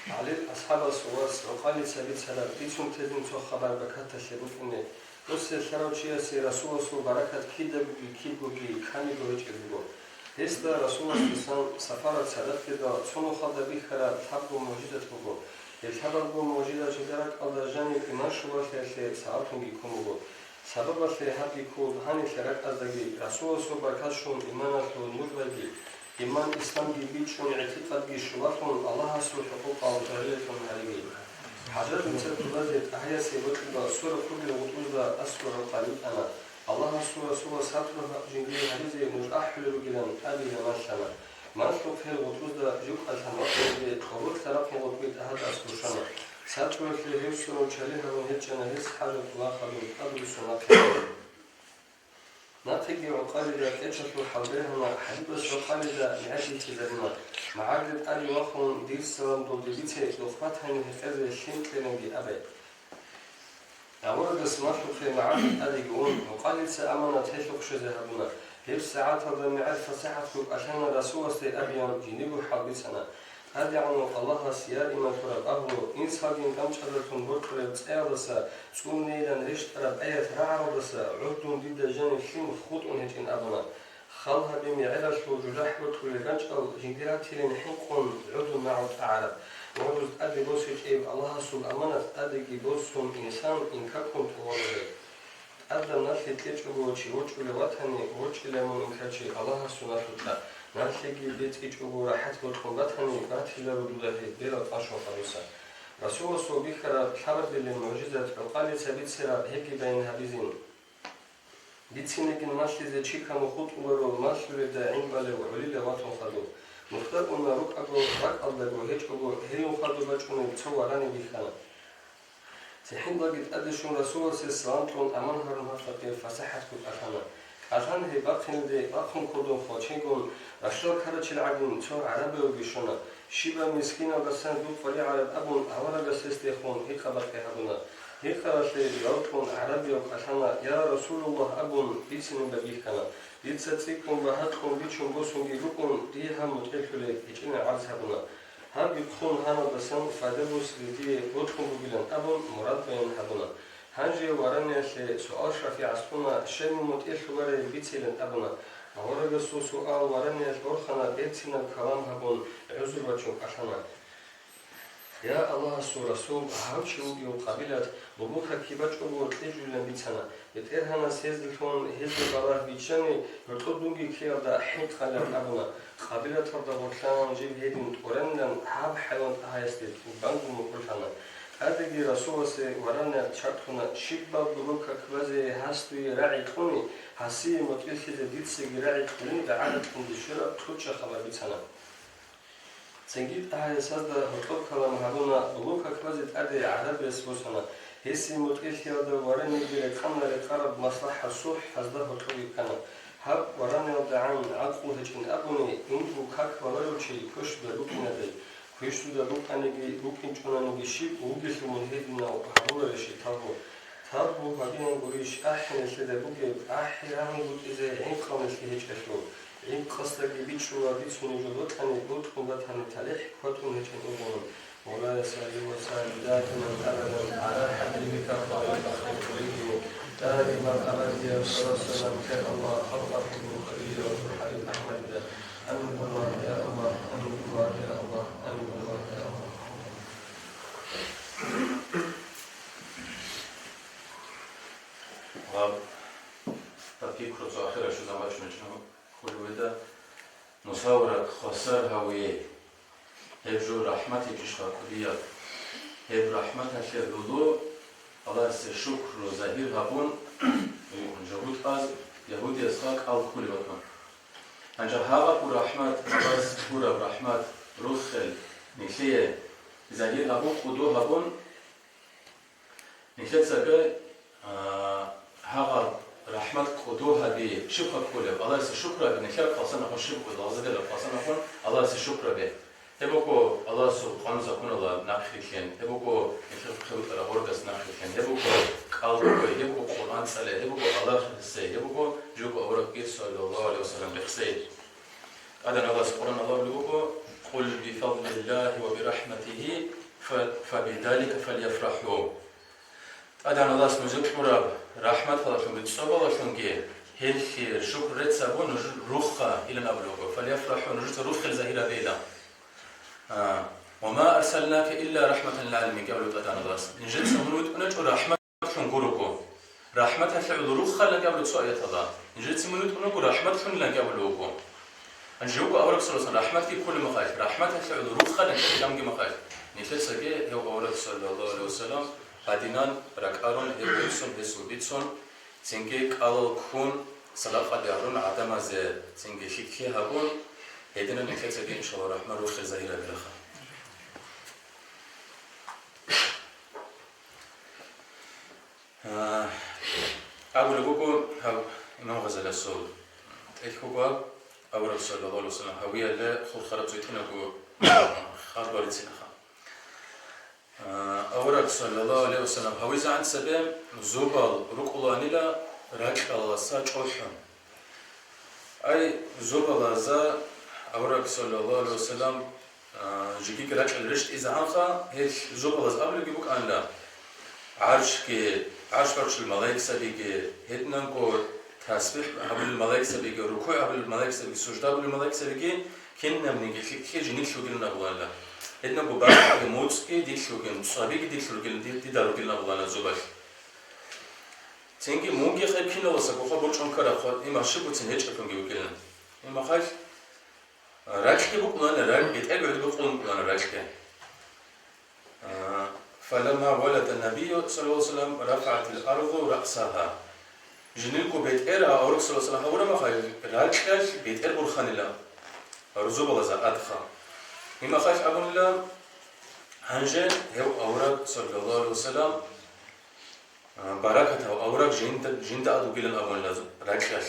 ГӀалил асхӀабасул вас Гьукъалица бицана, бицун тезин цо хабар бакаталъе букӀине. Дос лъарав чиясе Расуласул баракат кидаги кибгоги камиго гьечӀеб буго. Гьесда Расуласдасан сапаралъ цадахъ цо нухалда бихьараб лъабго мугӀжизат буго. Гьеб лъабабго мугӀжизат жинда ракӀалда жаниб иман щулалъиялъе сабаблъунги ккун буго. Сабабалъе гьабги ккун, гьанилъа ракӀаздаги Расуласул баркат щун иманалъул нур байги, иман-исламги бичӀчӀун, гӀитикъадги щулалъун, Аллагьасул хӀукъукъал жагьилалъун гьариги. ХӀажат дица тулазе тӀагьиясе бокьидал сура хъубил гъутӀузда аскӀор гьукъа битӀана. Аллагьасул Расулас сатур жиндие гьаризе нуж ахӀулел ругилан абизе малъана. Малъухъ гьел гъутӀузда жукъа лъан вахъизе, къабурлъа рахъун гъутӀби тӀагьатӀас гушана. Сатуралъе гьев сорун чали гьабун гьечӀана, гьес хӀажатулла хадур тӀадруссун нахъе ана. Нахъеги гӀукъалида кьечалъул хӀал бегьана, хӀалибас гӀукъалида мегӀер бихьизабуна. МагӀарде тӀаде вахун, дир салам долде бице, духъ батани гьекъезе лъим кьеранги абе. Аварагас малъухъе магӀарде тӀадеги ун, гӀукъалица аманат гьелъухъ щвезе гьабуна. Гьеб сагӀаталда мегӀер пасихӀат кколъана Расуласде абеян жиндиего хӀалбицана. ТӀадегӀанав Аллагьас, я иман лъураб агьлу, инсалгин ганчӀалдалъун бокьулеб цӀаялдаса цӀунейилан рещтӀараб аят рагӀаралдаса гӀурдун дида жаниб лъим хутӀун гьечӀин абуна. Хал гьабе мегӀералъул жужахӀ бокьулел ганчӀал жиндир ратилин хӀинкъун гӀудун магӀу тӀагӀараб. ГӀудуз тӀаде босичӀеб Аллагьасул аманат тӀадеги босун инсан инкаккун тӀуварулеб. ТӀадаб налъи кьечӀого чи ворчӀулев ватани, ворчӀила мун инкачи Аллагьасул налъукьа. Налъиги бецӀичӀого рахӀат бокьун батани, батила ругода гьеб, берал тӀашун хадуса. Расуласул бихьараб лъабабилеб мугӀжизат гӀукъалица бицараб гьебги баян гьабизин. Бицинегин малъизе чи камун хутӀуларо малъулеб дагӀин балев гӀолилав ватун хадуб. Нухда уна рукӀаго, ракӀалдаго гьечӀого гьелин хадуб бачӀунеб цо вараниб бихьана. ЦихӀиндаги тӀаде щун Расуласе салам кьун аман гьарун гьасдакъе пасихӀатго кӀалъана. КӀалъан гьеб бахъиналде бахъун кодун хвачингун, ралъдал ккарачил гӀадин, цо гӀарабияв бищуна. Щибаб мискиналдасан духъ варигӀараб абун, аварагас гьесдехун гьикъа-бакъи гьабуна. Гьикъаралъе жаваб кьун гӀарабияв кӀалъана, «Я Расулуллагь», абун, бицине бихьана. Дица цӀикӀкӀун багьа кьун бичун босунги букӀун, дие гьаб мутӀигӀлъулеб гьечӀинаб гӀарз гьабуна. Гьабги хъун гьаналдасан пайда босизе дие бокьун бугилан абун, мурад баян гьабуна. Гьанже вараниялъе суал шафигӀат кьуна, щай мун мутӀигӀлъулареб бицилан абуна. Аварагасул суал вараниялъ борхана, берцинаб калам гьабун, гӀузру бачун кӀалъана. Я Аллагьасул Расул, гьав чи вугев Къабилат, булухъа кибачӀого кьижулилан бицана. БетӀергьанас гьезулъун гьезда балагь биччани, гьоркьоб дунги ккеялда хӀинкъалилан абуна. Къабилаталда гъорлъан жиб гьедин тӀуранилан гьаб хӀайван тӀагьаясде тӀубанго мукӀурлъана. ТӀадеги Расуласе вараниялъ чархуна, щибаб булухъа кквазе гьас дуе рагӀи кьуни, гьасие мутӀигӀлъизе дицаги рагӀи кьунин дагӀара кьунде щвараб лъучӀа хабар бицана. Цинги тӀагьаясда гьоркьоб калам гьабуна, булухъа кквазе тӀаде гӀарабияс босана. Гьесие мутӀигӀлъиялда вараниги рекъана-рекъараб маслахӀат сухӀ гьазда гьоркьоги ккана. Гьаб вараниялдагӀан гӀакълу гьечӀин абуни, инго как баларев чи квешлъуда букӀинадай, квешлъуда букӀаниги, букӀинчӀониги щиб вугелъул мун гьединав гьабуларищ талгьу? Талгьу гьабиянго рищ ахӀи нилъеда бугеб, ахӀи рагӀунгутӀизе гӀинкъал нилъги гьечӀелъул. ГӀинкъасдаги бичӀчӀула бицунеб жо бокьани, бокьун батани, талихӀ кватӀун гьечӀин угӀун. مولاي صل وسلم دائما أبدا على حبيبك خير الخلق كلهم. دائما أبدا يا رسول الله، يا الله، حق حبك يا رب الحبيب أحمد. آمين الله يا الله، آمين الله يا الله، آمين الله يا الله. Гьаб, тапикру цо ахирал щвезабачӀунчӀун хъулугӀида, мусавра хвасар гьаве, гьеб жо рахӀмат гьечӀищха кӀудияб? Гьеб рахӀматалъе гӀоло Аллагьасе шукру загьир гьабун, жугьутӀаз ягьудиясха кӀал кколеб батун. Гьанже гьаб рахӀмат, Аллагьас гураб рахӀмат, руххел, нилъее загьир гьабун, кӀудо гьабун, нилъецаги, а, гьагъаб рахӀмат кӀудо гьаби, щибха кколеб, Аллагьасе шукру гьаби, нилъер хъалсанахъун щиб кӀудо, гьалзадераб хъалсанахъун Аллагьасе шукру гьаби. Гьеб буго Аллагьасул къанун-законалда нахъвилълъин, гьеб буго нилъер хъел бутӀараб гъоргас нахъвилълъин, гьеб буго кӀал ккой, гьеб буго Къуръан цӀалей, гьеб буго Аллагь рехсей, гьеб буго живго аварагги саллаллагьу гӀалайгьи ва саллам рехсей. ТӀадегӀан Аллагьас Къуръан абулеб буго: «Къул бифадлиллагьи ва бирахӀматигьи фа-, фабизалика фальяфрахӀу». ТӀадегӀан Аллагьас нужее кьураб рахӀматалдалъунги цӀобалдалъунги гьелъие шукру рецц гьабун нуж рухха, илан абулеб буго, фальяфрахӀу, нужеца руххел загьир гьабейилан. А, «Ва ма арсалнака илла рахӀматан лил гӀаламин», абулеб ТӀадегӀан Аллагьас. Нижеца мун витӀуначӀо рахӀмат лъун гурого. РахӀматалъе гӀоло руххалилан абулеб цо аяталда. Нижеца мун витӀун вуго, рахӀмат лъунилан абулеб буго. Гьанже вуго авараг саллаллагьу гӀалайгьи ва саллам, рахӀматги кколеб мехалъ, рахӀматалъе гӀоло руххалилан абулеб мехалъ, нилъецаги гьев авараг саллаллагьу гӀалайгьи ва саллам гьадинан ракӀарун, гьев реццун, гьесул бицун, цинги кӀалал ккун, садакъаде гьарун гӀадамазе, цинги лъикӀлъи гьабун, гьединан нилъецаги, иншаллагь рахӀман, руххел загьир гьабилаха. А, абулеб буго гьаб имам Гъазалиясул тӀехь буго гьаб, авараг саллаллагьу гӀалайгьи ва саллам гьавиялда хурхараб цо гьитӀинабго хабар бицинеха. А, авараг саллаллагьу гӀалайгьи ва саллам гьавизегӀан цебе зобал рукӀулаанила ракьалдаса чӀухӀун. Ай, зобалазда авараг саллаллагьу гӀалайгьи ва саллам, а, жеги ракьал рещтӀизегӀанха, гьел зобалаз абулебги букӀанила, гӀаршги, гӀарш барччул малаикзабиги, гьединанго тасбихӀ гьабулел малаикзабиги, рукугӀ гьабулел малаикзабиги, сужда гьабулел малаикзабиги, кинабниги лъикӀлъи жиндилъ ругилан абуланила. Гьединанго бакӀги, моцӀги дилъ ругин, цӀвабиги дилъ ругилан, ди-, дида ругилан абуланила зобалъ. Цинги мунги хай киналаса гохо борчӀун ккараб хъван, има щиб буцин гьечӀеблъунги вукӀилан. Има хай Ракьги букӀуна, ракь, бетӀер гӀодобе къулун букӀуна ракьги. А, «Фаламма валада набию, саллаллаху алейхи ва саллям, рафагӀатил арзу раъсагьа». Жиндирго бетӀер, а, авараг, саллаллаху алейхи ва саллям, гьавураб мехалъ, ракьалъ бетӀер бурханила, рузубалазда адха. Гьеб мехалъ абунила, гьанже гьев авараг, саллаллаху алейхи ва саллям, а, баракатав авараг жинда, жинда ад вугилан абунила ракьалъ.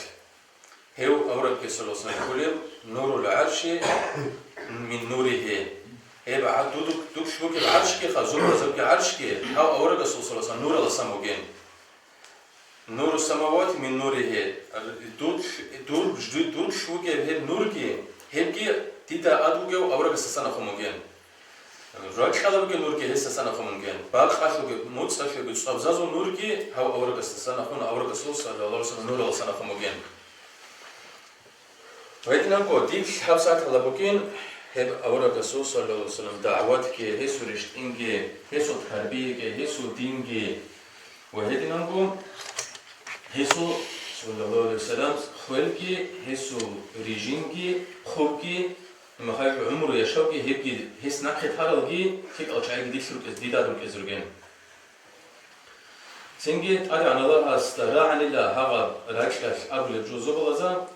Гьев аварагги, саллаллаху алейхи ва саллям, кколеб: «Нурул гӀарши мин нурихи». Гьеб гӀа-, дудук-, дублъ бугеб гӀаршги, ха, зобалазда бугеб гӀаршги, гьав аварагасул, саллаллаху алейхи ва саллям, нуралдасан бугин. «Нуру самавати мин нурихи». Дублъ, дуб-, дублъ бугеб гьеб нурги, гьебги дида ад вугев аварагасдасан ахун бугин. Ракьалда бугеб нурги гьесдасан ахун бугин. Бакъалъулги, муцӀалъулги цӀвабзазул нурги гьав аварагасдасан ахун, аварагасул, саллаллаху алейхи ва саллям, нуралдасан ахун бугин. Гьединанго диб гьаб сагӀаталда бугин гьеб аварагасул, саллаллаху алейхи ва саллям, дагӀватги, гьесул рещтӀинги, гьесул тарбияги, гьесул динги. Ва гьединанго гьесул, саллаллаху алейхи ва саллям, хвелги, гьесул режимги, хъубги, гьеб мехалъ гӀумру яшавги, гьебги, гьес нахъе таралги, лъикӀал чагӀиги дилъ рукӀиз, дида ад рукӀизе ругин. Цинги ТӀадегӀан Аллагьасда рагӀанила гьагъаб ракьалъ абулеб жо зобалазда,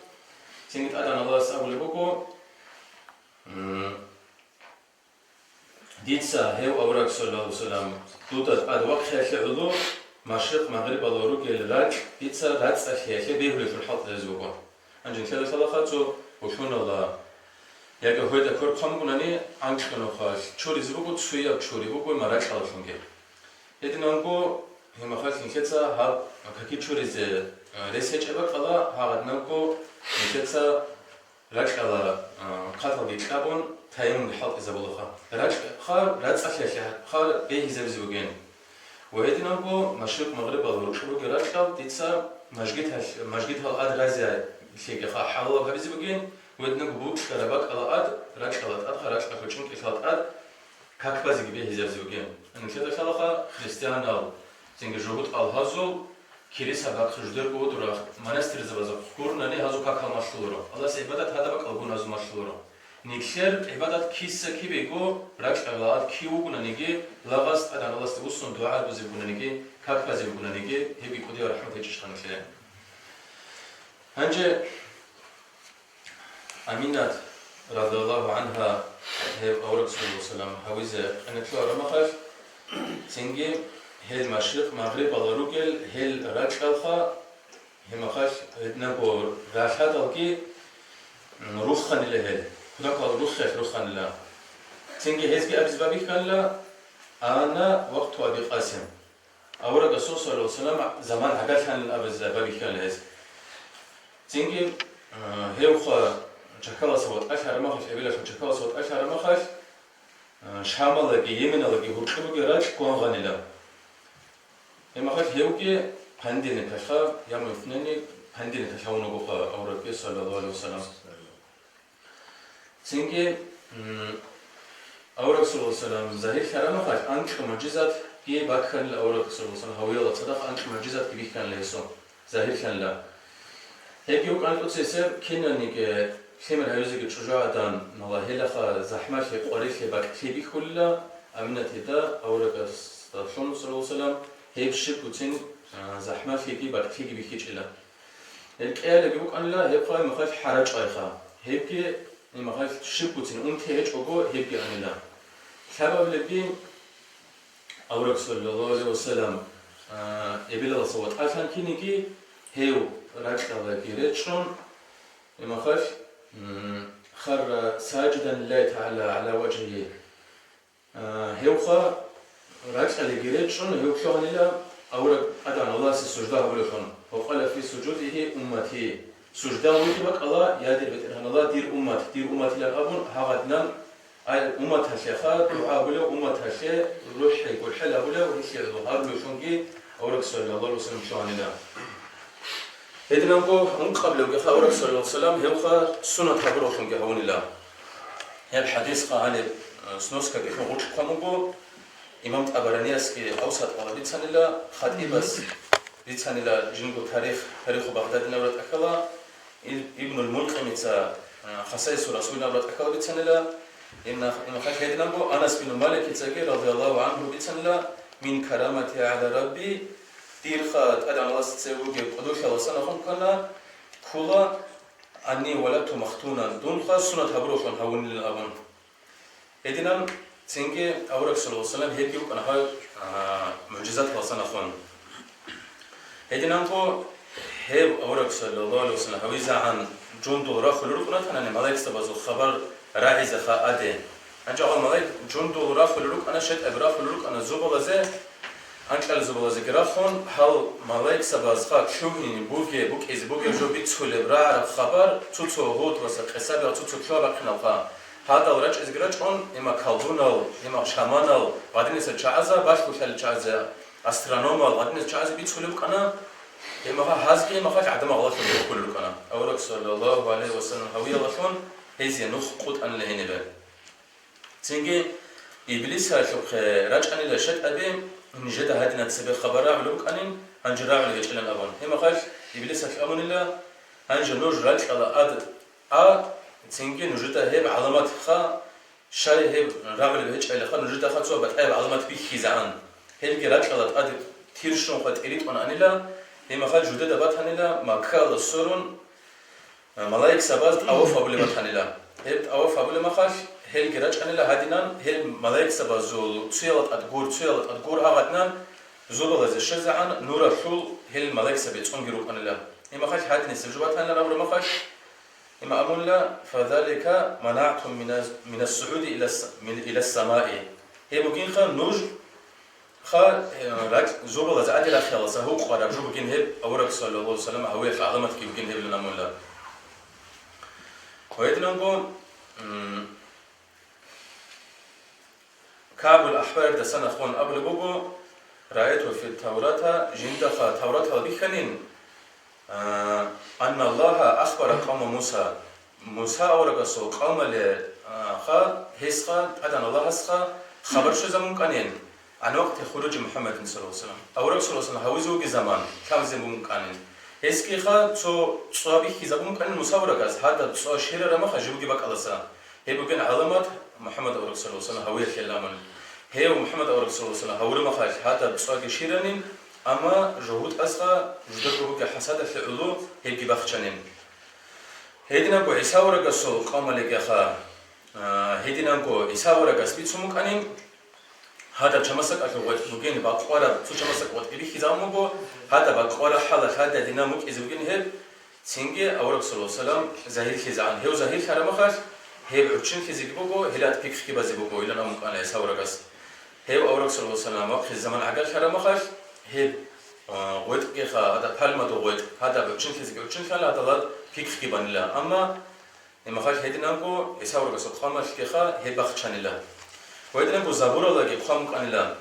цинги ТӀадегӀан Аллагьас абулеб буго, м, Дица гьев авараг, саллаллаху алейхи ва саллям, дуда тӀад вахъиялъе гӀоло, машрикъ-магърибалда ругел ракь дица рацӀцӀалъиялъе бегьулелъул хӀалтӀизе буго. Гьанже нилъеда лъалаха цо гьулъуналда, яги гьода квер хъван бугони, анкьнухъалъ чуризе буго, цояб чури буго ма ракьалдалъунги. Гьединанго гьеб мехалъ нилъеца гьаб каки чуризе, а, рес гьечӀеб бакӀалда, гьагъадинанго нилъеца ракьалда, а, хъаталги кьабун, таяммумги хӀалтӀизабулаха. Ракьха рацӀцӀалъиялъеха бегьизабизе бугин. Ва гьединанго машрикъ-магърибалда рукьа бугел ракьал дица мажгиталъ-, мажгиталда ад разиялъеги ха хӀалалаб гьабизе бугин, ва гьединанго букьараб бакӀалда ад ракьалда тӀадха, ракьалъул чӀинкӀалъалда тӀад как базеги бегьизабизе бугин. Нилъеда лъалаха христианал, цинги жугьутӀал гьазул, килиса бахъ жидерго гьудурал монастырзабазда гьурнани гьазул какал малъуларо. Аллагьасе гӀибадат гьадаб бакӀалда гун гьазул малъуларо. Нилъер гӀибадат киса-кибего, ракьалда ад кив вугонаниги, лагъас ТӀадегӀан Аллагьасде вуссун дугӀа гьабизе бугонаниги, как базе бугонаниги, гьебги кӀудияб рахӀмат гьечӀищха нилъее. Гьанже Аминат, радияллагьу гӀангьа, гьев авараг, саллаллагьу гӀалайгьи ва саллам, гьавизе къинлъугьараб мехалъ, цинги гьел машрикъ-магърибалда ругел гьел ракьалха, гьеб мехалъ гьединабго ралъадалги, м, рухханила гьел, кутакалда руххиялъ рухханила. Цинги гьезги абизе бабихьанила: «Ана вакъту Аби Къасим». Аварагасул, саллаллагьу гӀалайгьи ва саллам, заман гӀагарлъанилан абизе бабихьана гьез. Цинги, а, гьевха чакаласа ватӀалъараб мехалъ, эбелалъул чакаласа ватӀалъараб мехалъ, а, Шамалаги Йеменалаги гьоркьоб бугел ракь гвангъанила. Гьеб мехалъ гьевги панденикалъа, я муфнени панденикалъ гьавун вугоха аварагги, саллаллагьу гӀалайгьи ва саллам. Цинги, м, авараг, саллаллагьу гӀалайгьи ва саллам, загьирлъараб мехалъ анкьго мугӀжизатги бахьанила авараг, саллаллагьу гӀалайгьи ва саллам, гьавиялда цадахъ анкьго мугӀжизатги бихьанила гьесул, загьирлъанила. Гьебги букӀана тӀоцесеб, кинаниги лъимер гьавизеги чӀужугӀадан, мала гьелаха захӀмалъи, къварилъи, бакӀлъи бихьулила, Аминатида аварагасдалъун, саллаллагьу гӀалайгьи ва саллам, гьеб щибгоцин, а, захӀмалъиги бакӀлъиги бихьичӀила. Гьел кӀиялиги букӀанила, гьеб хъвай мехалъ хӀарачӀайха. Гьебги гьеб мехалъ щибгоцин унти гьечӀого, гьебги анила. Лъабабилебги авараг, саллаллагьу гӀалайгьи ва саллам, а, эбелалдаса ватӀалъан киниги, гьев ракьалдаги речӀчӀун, гьеб мехалъ, м, харра сажидан лиллагьи тагӀала гӀала важгьигьи. А, гьевха ракьалдаги речӀчӀун, гьев лъугьанила авараг ТӀадегӀан Аллагьасе сужда гьабулевлъун. Ва къала фи сужудигьи: «Уммати». Сужда вугеб бакӀалда: «Я дир БетӀергьан Аллагь, дир уммат, дир умматилан», абун, гьагъадинан, ай, умматалъеха дугӀа гьабулев, умматалъе рухӀи гурхӀел гьабулев, гьелъие гьарулевлъунги авараг, саллаллагьу гӀалайгьи ва саллам, лъугьанила. Гьединанго ункъабилебги авараг, саллаллагьу гӀалайгьи ва саллам, гьевха суннат гьабураллъунги гьавунила. Гьеб хӀадисха гьаниб, э, сноскаги лъун гъоркь хъван буго. Имам ТӀабараниясги Авсаталда бицанила, хатӀибас бицанила жинго тарих, Тариху Багъдадиналда тӀахьала, Иб-, Ибнул Мулкъимица, Хасайсу Расулин абула тӀахьал бицанила, имна-, имахъ гьединабго Анас бин Маликицаги, радияллагьу гӀангьу, бицанила: «Мин карамати гӀала Рабби», дирха ТӀадегӀанасда цеве бугеб кӀудулъаласан ахун ккана, ккола, «анни валату махтунан», дунха сунат гьабуралъун гьавунилан абун. Гьединан цинги авараг саллаллагьу гӀалайгьи вассалам гьебги букӀана гьаб, а, мугӀжизаталасан ахун. Гьединанго гьеб авараг саллаллагьу гӀалайгьи вассалам гьавизегӀан жундул рахулел рукӀана танани малаикзабазул хабар рагӀизеха аде. Гьанже гьал малаик жундул рахулел рукӀана, шайтӀаби рахулел рукӀана зобалазе, анкьал зобалазеги рахун, гьал малаикзабазха лъугьине бугеб, букӀизе бугеб жо бицулеб рагӀараб хабар цо-цо гъудбаса, къесабига цо-цо лъугьа-бахъиналха. Гьадал рачӀизеги рачӀун, гьима колдунал, гьима шаманал, гъадинисел чагӀаза, балъголъалел чагӀаза, астрономал, гъадинисел чагӀазе бицулеб букӀана, гьимаха гьазги гьимаха гӀадамал гъалатун бухулел рукӀана. Авараг саллаллагьу гӀалайгьи вассалам гьавиялъун гьезие нух къутӀанила гьенибе. Цинги Иблисалъухъе рачӀанила шайтӀаби, нижеда гьадинаб цебе хабар рагӀулеб букӀанин, гьанже рагӀулеб гьечӀилан абун. Гьимахалъ Иблисалъ абунила: «Гьанже нуж ракьала ад А, цинги нужеда гьеб гӀаламатха, щай гьеб рагӀулеб гьечӀайилаха, нужедаха цо батӀаяб гӀаламат бихьизегӀан». Гьелги ракьала тӀаде тирщунха тӀиритӀун анила, гьимахалъ жудеда батанила Маккаялда сорун, малаикзабаз тӀаваф гьабулеб батанила. Гьеб тӀаваф гьабулеб махалъ, гьелги рачӀанила гьадинан, гьел малаикзабазул цуяла тӀад гур, цуяла тӀад гур гьагъадинан, зобалазе щвезегӀан нуралъул гьел малаикзаби цӀунги рукӀанила. Гьимахалъ гьадинисеб жо батанила абураб махалъ, Има абунила: «Фазалика манагӀтум минас-, минас-сугӀуди илас-, мин-, илас-самаи». Гьеб бугинха нуж ха, э, ракь-, зобалаз гӀади рахъияласа гьукъараб жо бугин гьеб, авараг саллаллагьу гӀалайгьи вассалам гьавиялъ гӀаламатги бугин гьебилан абунила. Гьединанго, м, КагӀбул АхӀбаридасан ахун абулеб буго: «Раайту фи Таврата», жиндаха Тавратал бихьанин, а, «анна Аллагьа ахбара къавма Муса». Муса аварагасул къавмале, а, ха, гьесха, тӀадан Аллагьасха хабар щвезабун кӀанин, «гӀан вакъти хуруджи МухӀаммадин саллаллагьу гӀалайгьи вассалам». Авараг саллаллагьу гӀалайгьи вассалам гьавизе вугезаман лъабзабун кӀанин. Гьесгиха цо цӀа бихьизабун кӀанин Муса аварагас, гьадаб цӀа щерараб махалъ жибги бакӀаласа. Гьеб бугин гӀаламат МухӀаммад авараг саллаллагьу гӀалайгьи вассалам гьавиялъе ламан. Гьев МухӀаммад авараг саллаллагьу гӀалайгьи вассалам гьавураб махалъ гьадаб цӀаги щеранин, амма жугьутӀазда жударго бугеб хӀасадалъе гӀоло гьебги бахчанин. Гьединабго ГӀиса аварагасул къавмалигеха, а, гьединабго ГӀиса аварагас бицун букӀанин, гьадаб чамасакӀалъув гъветӀ бугин бакъвараб, цо чамасакӀ гъветӀ бихьизабун буго, гьадаб бакъвараб хӀалалъ гьадин динаб букӀизе бугин гьеб, цинги авараг саллаллагьу гӀалайгьи вассалам загьирлъизегӀан. Гьев загьирлъараб махалъ, гьеб гӀурччинлъизеги буго, гьелда тӀад пикрги базе буго, илан абун кӀана ГӀиса аварагас. Гьев авараг саллаллагьу гӀалайгьи вассалам вахъизе заман гӀагарлъараб махалъ, гьеб, а, гъветӀгеха, гьадаб пальмадул гъветӀ, гьадаб гӀурччинлъизеги гӀурччинлъана, гьадалда пикрги банила. Амма Гьеб махалъ гьединанго ГӀиса аварагасул къавмалъгеха гьеб бахчанила. Ва гьединанго Забуралдаги хъван букӀанила,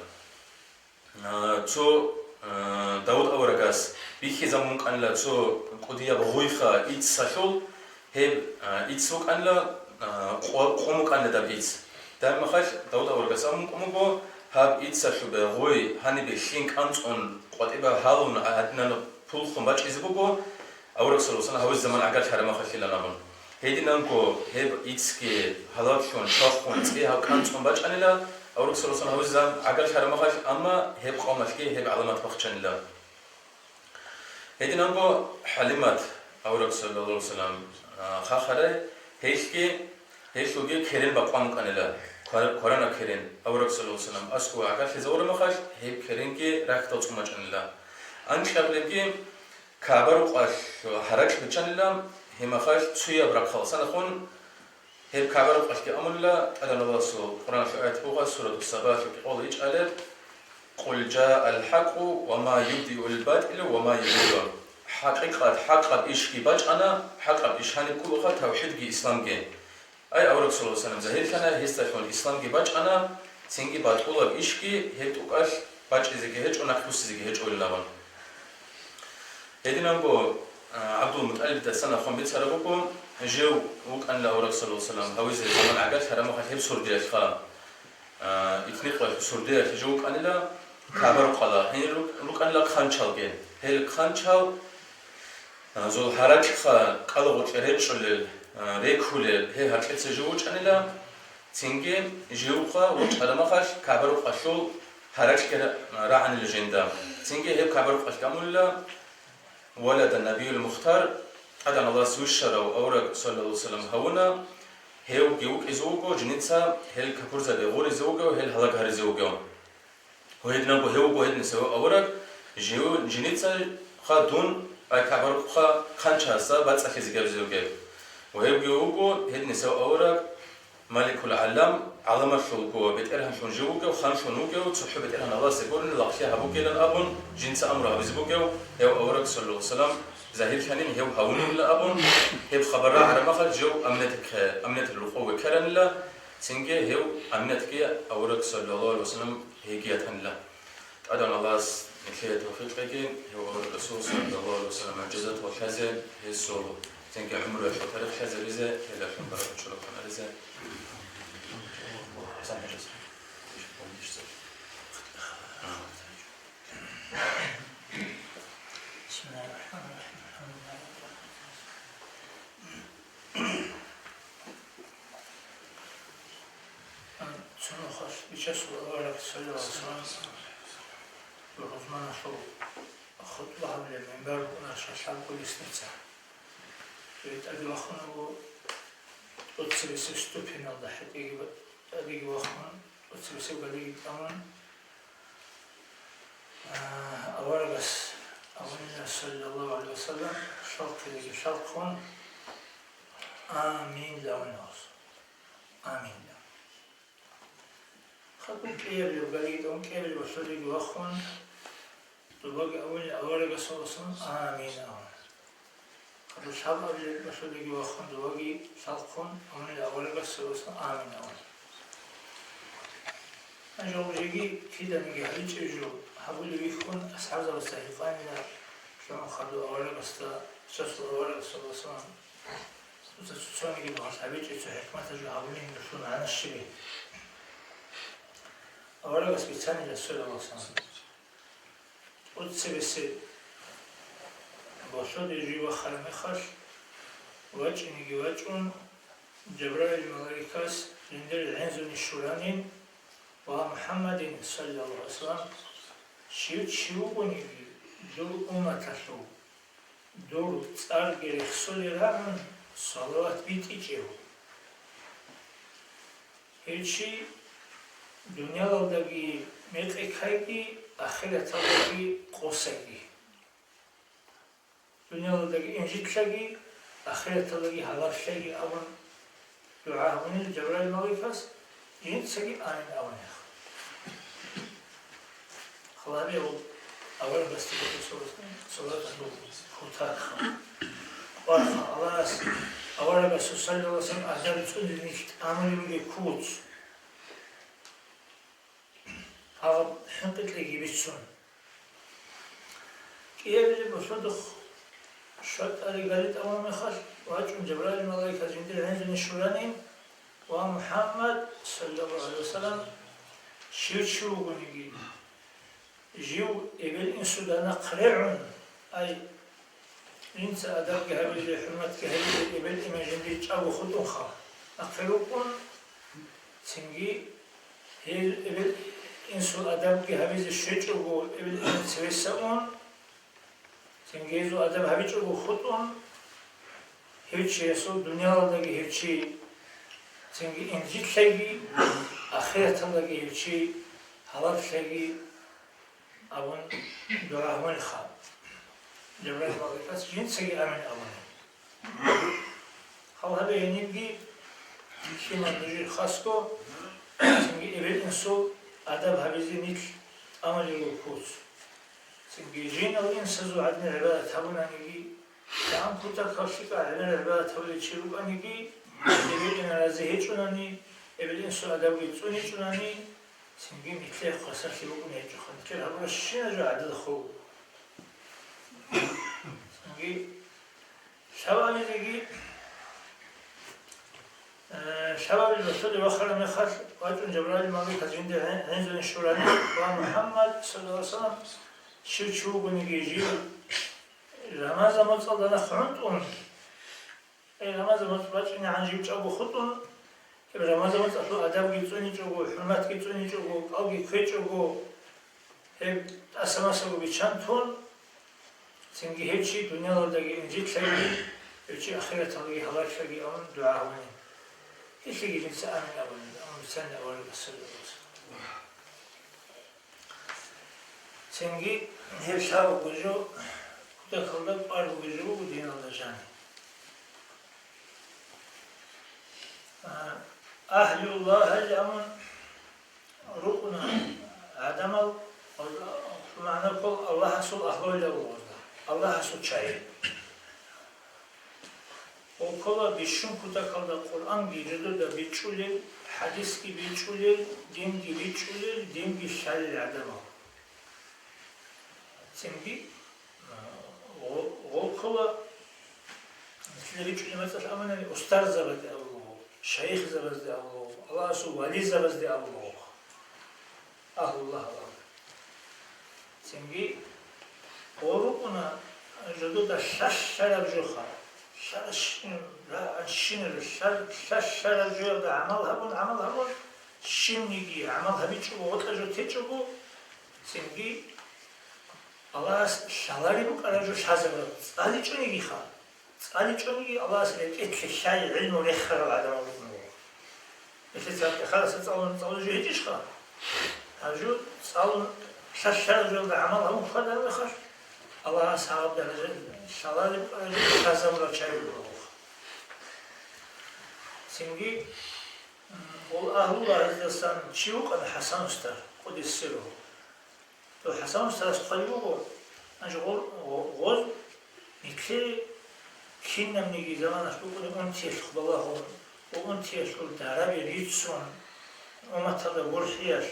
а, цо, а, Давуд аварагас бихьизабун букӀанила цо кӀудияб гъуйха иццалъул, гьеб, а, ицц букӀанила, а, къо-, къо букӀанила даб ицц. Гьеб махалъ Давуд аварагас абун букӀун буго, гьаб иццалъубе гъуй гьанибе лъин кӀанцӀун къватӀибе гьалун гьадинан пулхъун бачӀизе буго, авараг саллаллагьу гӀалайгьи вассалам гьавизе заман гӀагарлъараб махалъилан абун. Гьединанго гьеб иццги гьалаглъун, чвахун, цӀи гьаб кӀанцӀун бачӀанила, авараг саллаллагьу гӀалайгьи вассалам гьавизе заман гӀагарлъараб махалъ, амма гьеб къавмалъги гьеб гӀаламат бахчанила. Гьединанго ХӀалимат авараг саллаллагьу гӀалайгьи вассалам, а, хахарай, гьелъги, гьелъулги керен бакъван букӀанила, квар-, кваранаб керен, авараг саллаллагьу гӀалайгьи вассалам аскӀов гӀагарлъизавураб махалъ, гьеб керенги рахьдал цӀун бачӀанила. Анкьабилебги КагӀба-рукъалъ гьаракь биччанила, гьеб махалъ цуяб рахъалъ санахъун, гьеб КагӀба-рукъалъги амулила, ТӀадегӀанасул Къуръаналъул аят буго, Сурату Сабаялъул къоялъ ичӀалеб: «Къул жаал хӀакъу ва ма юбдиул батӀилу ва ма югӀиду». ХӀакъикъат, хӀакъаб ишги бачӀана, хӀакъаб иш гьаниб кколаха, тавхӀидги исламги. Ай, авараг саллаллагьу гӀалайгьи вассалам загьирлъана, гьесдалъун исламги бачӀана, цинги батӀулаб ишги гьеб тӀокӀалъ бачӀизеги гьечӀо, нахъбуссизеги гьечӀо, илан абун. Гьединанго, а, ГӀабдул-МутӀалибидасан ахун бицараб буго, жив вукӀанила авараг саллаллагьу гӀалайгьи вассалам гьавизе заман гӀагарлъараб махалъ гьеб сордоялъха, а, итникъоялъул сордоялъ жив вукӀанила, КагӀба-рукъалда, гьенир рук-, рукӀанила хъанчалги. Гьел хъанчал, а, зул гьаракьха кӀалагъоркье речӀчӀулел, рекулел гьей гьаркьица жив вучӀанила, цинги живха вучӀараб мехалъ КагӀба-рукъалъул гьаракьги ра-, рагӀанила жинда. Цинги гьеб КагӀба-рукъалъ камулила, «Валада Набиюл Мухтар», ТӀадегӀан Аллагьас вищарав авараг, саллаллагьу гӀалайгьи вассалам, гьавуна, гьевги вукӀизе вуго, жинца гьел капурзаби гъуризе вугев, гьел гьалаг гьаризе вугев. Гьединабго гьев вуго гьединасев авараг, жив-, жинцаха дун, ай КагӀба-рукъха хъанчагьасда бацӀцӀалъизе гьабизе вугев. Ва гьевги вуго гьединасев авараг, Маликул ГӀалам, гӀаламалъулго бетӀергьанлъун жив вугев, ханлъун вугев, цохӀо бетӀергьан Аллагьасе гурони лагълъи гьабугилан абун, жинца амру гьабизе бугев, гьев авараг, саллаллагьу гӀалайгьи вассалам, загьирлъанин гьев гьавунилан абун, гьеб хабар рагӀараб мехалъ жив Аминатихъе, Аминатил рокъове ккаранила, цинги гьев Аминатги авараг, саллаллагьу гӀалайгьи вассалам, гьейги ятанила. ТӀадегӀан Аллагьас нилъее тавфикъ кьеги, гьев авараг Расул, саллаллагьу гӀалайгьи вассалам, мугӀжизатал лъазе, гьесул цинги гӀумруялъул тарих лъазабизе, гьелалъун баракат чурухъанаризе. بسم الله الرحمن الرحيم. الحمد لله رب العالمين. Цунахъалъ Бичасул авараг, саллаллагьу гӀалайгьи вассалам, рузманалъул хутӀба гьабулеб минбар букӀуна шалъабго лестница. ГьитӀаги вахун вуго тӀоцебесеб ступеналда, гьитӀаги ба-, тӀадеги вахун, тӀоцебесеб галиги тӀамун, а, аварагас абунила, саллаллагьу гӀалайгьи вассалам, лъалхъизеги лъалхъун, «Амин», – абуна гьес. «Амин», – абун. Хадуб кӀиабилеб галиги тӀамун, кӀиабилеб башалиги вахун, дубаги абунила аварагас, саллаллагьу гӀалайгьи вассалам, «Амин», – абун. Хадуб лъабабилеб башалиги вахун, дубаги лъалхъун, абунила аварагас, саллаллагьу гӀалайгьи вассалам, «Амин», – абун. Гьанже гьеб жеги киданиги гьабичӀеб жо гьабулев вихьун, асхӀабзабаца гьикъанила, лъугӀун хадув аварагасда, Бичасул аварагас, саллаллагьу гӀалайгьи вассалам, дуца цоцаниги дугьалъ гьабичӀеб цо хӀикматаб жо гьабунин, нуж лъугӀана щиб? Аварагас бицанила, саллаллагьу гӀалайгьи вассалам. ТӀоцебесеб башалде жив вахараб мехалъ, вачӀинеги вачӀун, Жабраил малаикас жиндир гӀинзуни щуранин ва МухӀаммадин, саллаллагьу гӀалайгьи вассалам, щив чи вугониги, дур умматалъул, дур цӀарги рехсолел рагӀун салават битӀичӀев. Гьев чи дуниялалдаги мекъи ккайги, ахираталдаги къосайги. Дуниялалдаги инжитлъаги, ахираталдаги гьаларлъаги абун дугӀа гьабунила Жабраил малаикас, жинцаги амин абунила. Хал гьабе, гьеб аварагасде салават гьабун, кутакха. Варха, Аллагьас аварагасул, саллаллагьу гӀалайгьи вассалам, адаб цӀунизе нилъ тӀамулеб бугеб куц. Гьаб хӀинкъи кьеги бицун. КӀиабилеб башалдухъ щватӀари гали тӀамун мехалъ, вачӀун Жабраил малаикас жиндир гӀинзуни щуранин ва МухӀаммад, саллаллагьу гӀалайгьи вассалам, щив чи вугониги, жив эбел-инсуда нахъ регӀун, ай, жинца адабги гьабизе, хӀурматги гьабизе, эбел-инсуда жиндир чӀаго хутӀунха нахъе рукӀун, цинги гьел эбел-инсул адабги гьабизе щвечӀого, эбел-инсул цевеса ун, цинги гьезул адаб гьабичӀого хутӀун, гьев чиясул дуниялалдаги гьев чи цинги инжитлъайги, ахираталдаги гьев чи гьаларлъайги абун дугӀа гьабунилха. Жабраил малаикас жинцаги амин абуна. Гьал гьабе гьенибги кинал нужер хасго, цинги эбел-инсул адаб гьабизе нилъ тӀамулеб буго куц. Цинги жинал-инсазул гӀадин гӀибадат гьабунаниги, кигӀан кутакалъ лъикӀал гӀемер гӀибадат гьабулев чи рукӀаниги, эбел-инал рази гьечӀунани, эбел-инсул адабги цӀуничӀунани, цинги нилъее хвасарлъи букӀун гьечӀоха, нилъер гьабураб щинаб жо гӀадада хъугьу. Цинги лъабабилеги, э, лъабабил башалде вахараб мехалъ, вачӀун Жабраил малаикас жиндир гӀин-, гӀинзуни щурана ва МухӀаммад, саллаллагьу гӀалайгьи вассалам, щив чи вугониги жив Рамазан моцӀалда нахъ гӀунтӀун, Гьеб Рамазан моцӀ бачӀинегӀан жив чӀаго хутӀун, гьеб Рамазан моцӀалъул адабги цӀуничӀого, хӀурматги цӀуничӀого, кӀалги кквечӀого, гьеб тӀаса-масаго биччан тун, цинги гьев чи дуниялалдаги инжитлъаги, гьев чи ахираталдаги гьалаклъаги абун дугӀа гьабунин. Гьелъиги жинца амин абунин, амин бицани аварагас саллаллагьу гӀалайгьи ва саллам. Цинги гьеб лъабго жо кутакалда кӀвар бугеб жо буго диналда жаниб. А, агьлуллагьал амун рукъуна гӀадамал, магӀна ккола Аллагьасул агьлуялда, Аллагьасул чагӀи. Гьел ккола бищун кутакалда Къуръанги жидеда бичӀчӀулел, хӀадисги бичӀчӀулел, динги бичӀчӀулел, динги лъалел гӀадамал. Цинги, а, гьел, гьел ккола, нилъеда бичӀчӀулеб мацӀалъ абунани, устарзабазде абулеб буго, шайихзабазде абулеб буго, Аллагьасул вализабазде абулеб буго. Агьлуллагь абун. Цинги гьел рукъуна жидеда лъалъараб жоха, лъаращин-, ра-, щинаб лъал-, лъалъараб жоялда гӀамал гьабун, гӀамал гьабун, щибниги гӀамал гьабичӀого, гьоркьа жо течӀого, цинги Аллагьас лъалареб букӀараб жо лъазабураб, цӀаличӀонигиха. ЦӀаличӀониги Аллагьас рекӀелъе лъай гӀилму рехарал гӀадамал рукӀуна. Гьелъие цадахъ хадаса цӀалун цӀалулев жо гьечӀищха? Гьаб жо цӀалун лъалъараб жоялда гӀамал гьабун хьвадараб мехалъ, Аллагьас гьаб даража лъалареб букӀараб жо лъазабурал чагӀи рукӀуна. Цинги, м, гьел агьлулагьаздасан чи вукӀана ХӀасан устар, къуддиса сирругьу. То ХӀасан устарас хъвалеб буго, гьанже гъо-, гъо-, гъоз нилъее кинабниги заманалъ букӀунеб унтиялъухъ балагьун ва унтиялъул дараби рицун, умматалда гурхӀиялъ,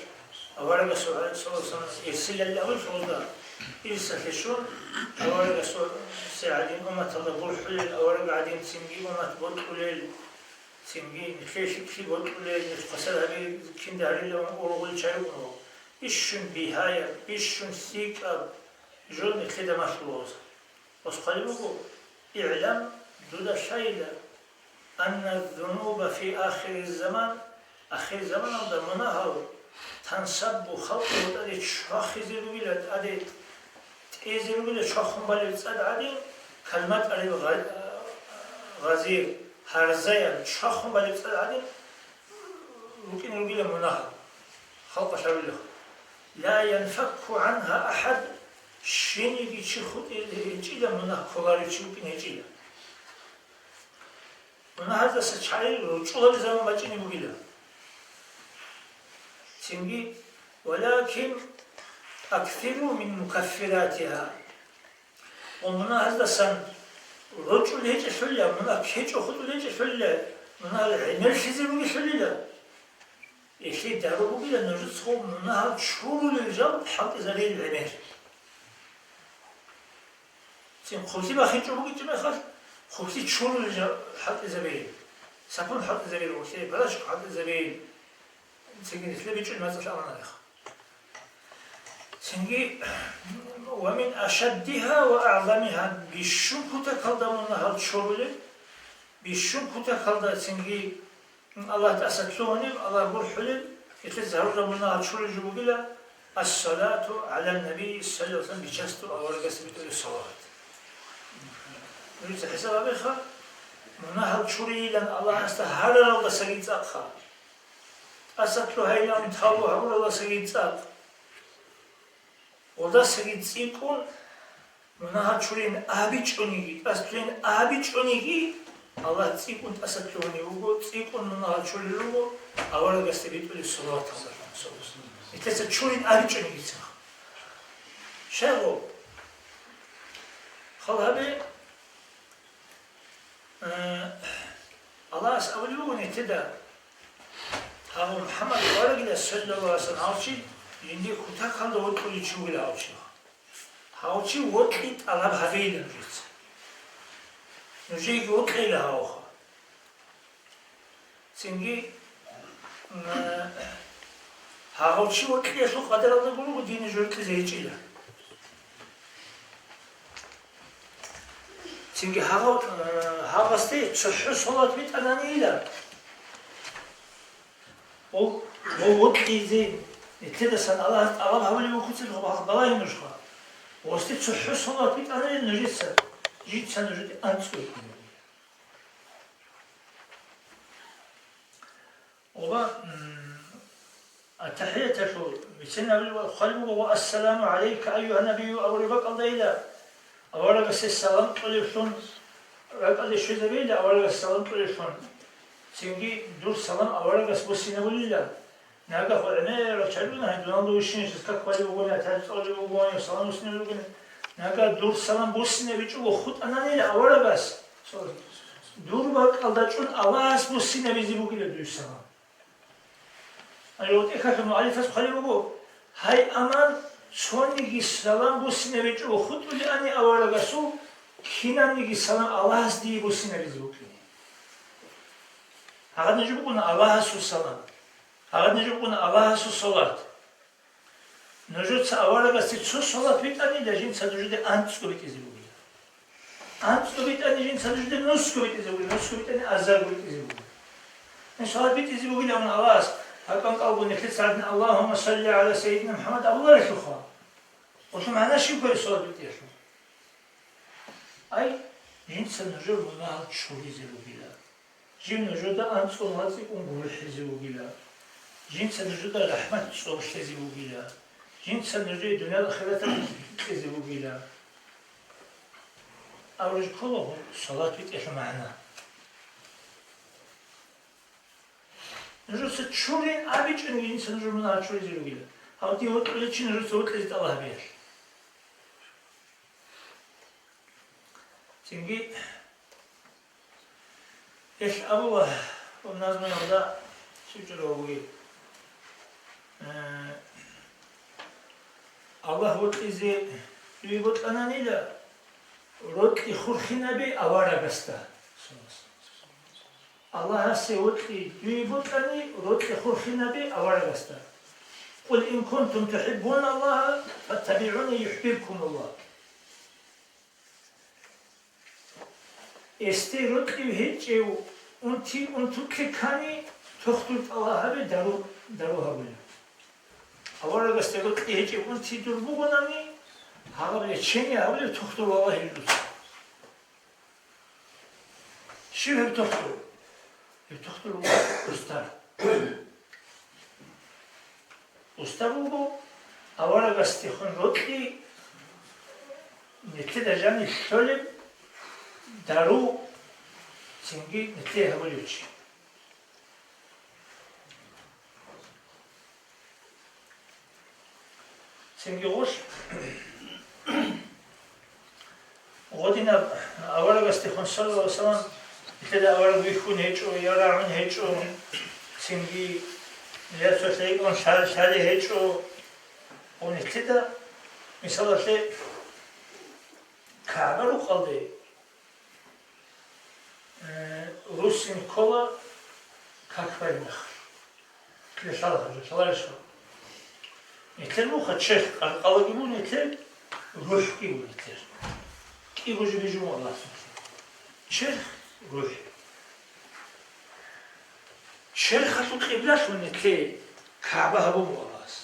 аварагасул гӀалайгьи ссалату вассалам ирсилалли абулеб гъозда, ирсалъе щун, аварагасул гӀадин умматалда гурхӀулел, авараг гӀадин цинги уммат бокьулел, цинги нилъее лъикӀлъи бокьулел, нилъ хвасар гьаби кинда гьарилан ургъулел чагӀи вукӀуна. Бищун бигьаяб, бищун лъикӀаб жо нилъеда малъула гъоз. Гъоз хъвалеб буго: «ИгӀлам, дуда лъайила, анна ззунуба фи ахири заман, ахир заманалда мунагьал тансаббу халкъ тӀаде чвахизе ругила, тӀаде тӀезе ругила чвахун балеб цӀад гӀадин, калматӀарил гъа-, гъазир, гьарзаяб чвахун балеб цӀад гӀадин рукӀине ругила мунагь, халкъалъ гьарулел. Ла янфакку гӀангьа ахӀад, щениги чи хутӀизе гьечӀила, мунагь кколарев чи вукӀине гьечӀила». Мунагьаздаса чагӀи ручӀулаби заман бачӀине бугила. Цинги: «Валакин аксиру мин мукаффиратигьа». Ва мунагьаздасан ручӀулей гьечӀелъулила, мунагь ккечӀого хутӀулей гьечӀелъулила, мунагь гӀемерлъизе ругелъулила. Гьелъие дару бугила нужецаго мунагьал чурулел жал хӀалтӀизабейил гӀемер. Цин хъублъи бахинчӀого букӀинчӀеб мехалъ, хъублъи чурулел жал хӀалтӀизабейил, сапун хӀалтӀизабейил, гъолъие палачку хӀалтӀизабейил, цинги нилъеда бичӀчӀулеб мацӀалъ абуна гьеб. Цинги: «Ва мин ашаддигьа ва агӀзамигьа», бищун кутакалда мунагьал чурулел, бищун кутакалда цинги Аллагь тӀаса лъугьунеб, Аллагь гурхӀулел, гьелъие гьарураб мунагьал чурулел жо бугила: «Ас-салату гӀалан-набий саллаллагьу гӀалайгьи ва саллам», бичасдул аварагасде битӀулеб салават. Нужеца хӀисаб гьабеха, мунагьал чурейилан Аллагьасда гьараралдасаги цӀакъха. ТӀаса лъугьайилан тавбу гьабуралдасаги цӀакъ. Гъолдасаги цӀикӀкӀун мунагьал чурин абичӀониги, тӀаса лъугьин абичӀониги, Аллагь цӀикӀкӀун тӀаса лъугьунев вуго, цӀикӀкӀун мунагьал чурулев вуго аварагасде битӀулеб салаваталда. Нилъеца чурин абичӀонигицин. Щай гъо? Хал гьабе, Э, Аллагьас абулеб буго нилъеда, гьав МухӀаммад аварагила, саллаллагьу гӀалайгьи ва саллам, гьав чи жиндир кутакалда вокьулев чи вугила гьав чи. Гьав чи вокьи тӀалаб гьабейилан нужеца. Нужееги вокьейила гьавха. Цинги, м, гьав чи вокьиялъул къадаралда гуро дин жо рекьизе гьечӀила. Цинги гьагъав-, э, гьагъасде цохӀо салават битӀананила. Гъо-, гъо-, гъоркьизе, нилъедасан Аллагьас тӀалаб гьабулеб букӀуцин гъо-, гъо-, балагье нужха. Гъосде цохӀо салават битӀананила нужеца, жинца нужеде анцӀго битӀананила. Оба, м, аттахӀияталъул бицен абулеб хъвалеб буго: «Ва ассаламу гӀалайка, айюгьа набию», абураб бакӀалдайила, аварагасе салам кьолеблъун, ракӀалде щвезабейила аварагасе салам кьолеблъун. Цинги дур салам аварагас буссинабулила. Нагагь гӀемерал чагӀи ругони, гьанже дуналда вищинчияс как хъвалеб бугони, атари цӀалулеб бугони, салам буссинабулеб бугони, нагагь дур салам буссинабичӀого хутӀананила аварагас, дур бакӀалда чӀун Аллагьас буссинабизе бугила дуе салам. Гьанже гъотӀехьалъур муаллифас хъвалеб буго: гьай, аман, цониги салам буссинабичӀого хутӀулеани аварагасул, кинабниги салам Аллагьас дие буссинабизе букӀине. Гьагъадин жо букӀуна Аллагьасул салам. Гьагъадин жо букӀуна Аллагьасул салат. Нужеца аварагасде цо салат битӀанила, жинца нужеде анцӀго битӀизе бугила. АнцӀго битӀани жинца нужеде нусго битӀизе бугила, нусго битӀани азарго битӀизе бугила. Гьеб салат битӀизе бугилан Аллагьас, гьаб кӀанкӀалго нилъеца гьадин: «Аллагьумма салли гӀала сайидина МухӀаммад», – абуларелъулха. Гъолъул магӀна щиб кколеб салат битӀиялъул? Ай, жинца нужер мунагьал чуризе бугила. Жив нужеда анцӀго цӀикӀкӀун гурхӀизе вугила. Жинца нужеда рахӀмат цӀоблъизе вугила. Жинца нужее дуниял ахираталъ кьезе вугила. Абураб ккола гьеб салат битӀиялъул магӀна. Нужеца чурин абичӀони, жинца нужер мунагьал чуризе вугила. Гьаб дие вокьулев чи нужеца вокьизе тӀалаб гьабиялъ. Цинги гьелъ абула гьаб назмуялда, щиб чӀолеб бугеб, э, Аллагь вокьизе дуе бокьананила, рокьи хурхинабе аварагасда. Аллагьасе вокьи дуе бокьани, рокьи хурхинабе аварагасда. «Къул ин кунтум тухӀиббуналлагьа, фаттабигӀуни юхӀбибкумуллагь». Эсде рокьи гьечӀев унти унтулъе ккани, тохтур тӀалаб гьабе, дару, дару гьабулеб. Аварагасде рокьи гьечӀев унти дур бугонани, гьаб лечение гьабулеб тохтур валагье дуца. Щиб гьеб тохтур? Гьеб тохтур вуго устар. Устар вуго аварагасдехун рокьи, нилъеда жаниб лъолеб дару цинги нилъее гьабулев чи. Цинги гъолъ, гъодинаб аварагасдехун, саллаллагьу гӀалайгьи ва саллам, нилъеда авараг вихьун гьечӀо я рагӀун гьечӀо, цинги нилъеца лъикӀун лъа-, лъалеб гьечӀо. Ва нилъеда, мисалалъе, КагӀба рукъалде Э, руссин ккола как барин мехалъ. Лъаларищха? Нилъер муха черх къаркъалаги буго нилъер, рухӀги буго нилъер. КӀиго жо бижун Аллагьас нилъер. Черх, рухӀ. Черхалъул къиблалъун нилъее КагӀба гьабун буго Аллагьас.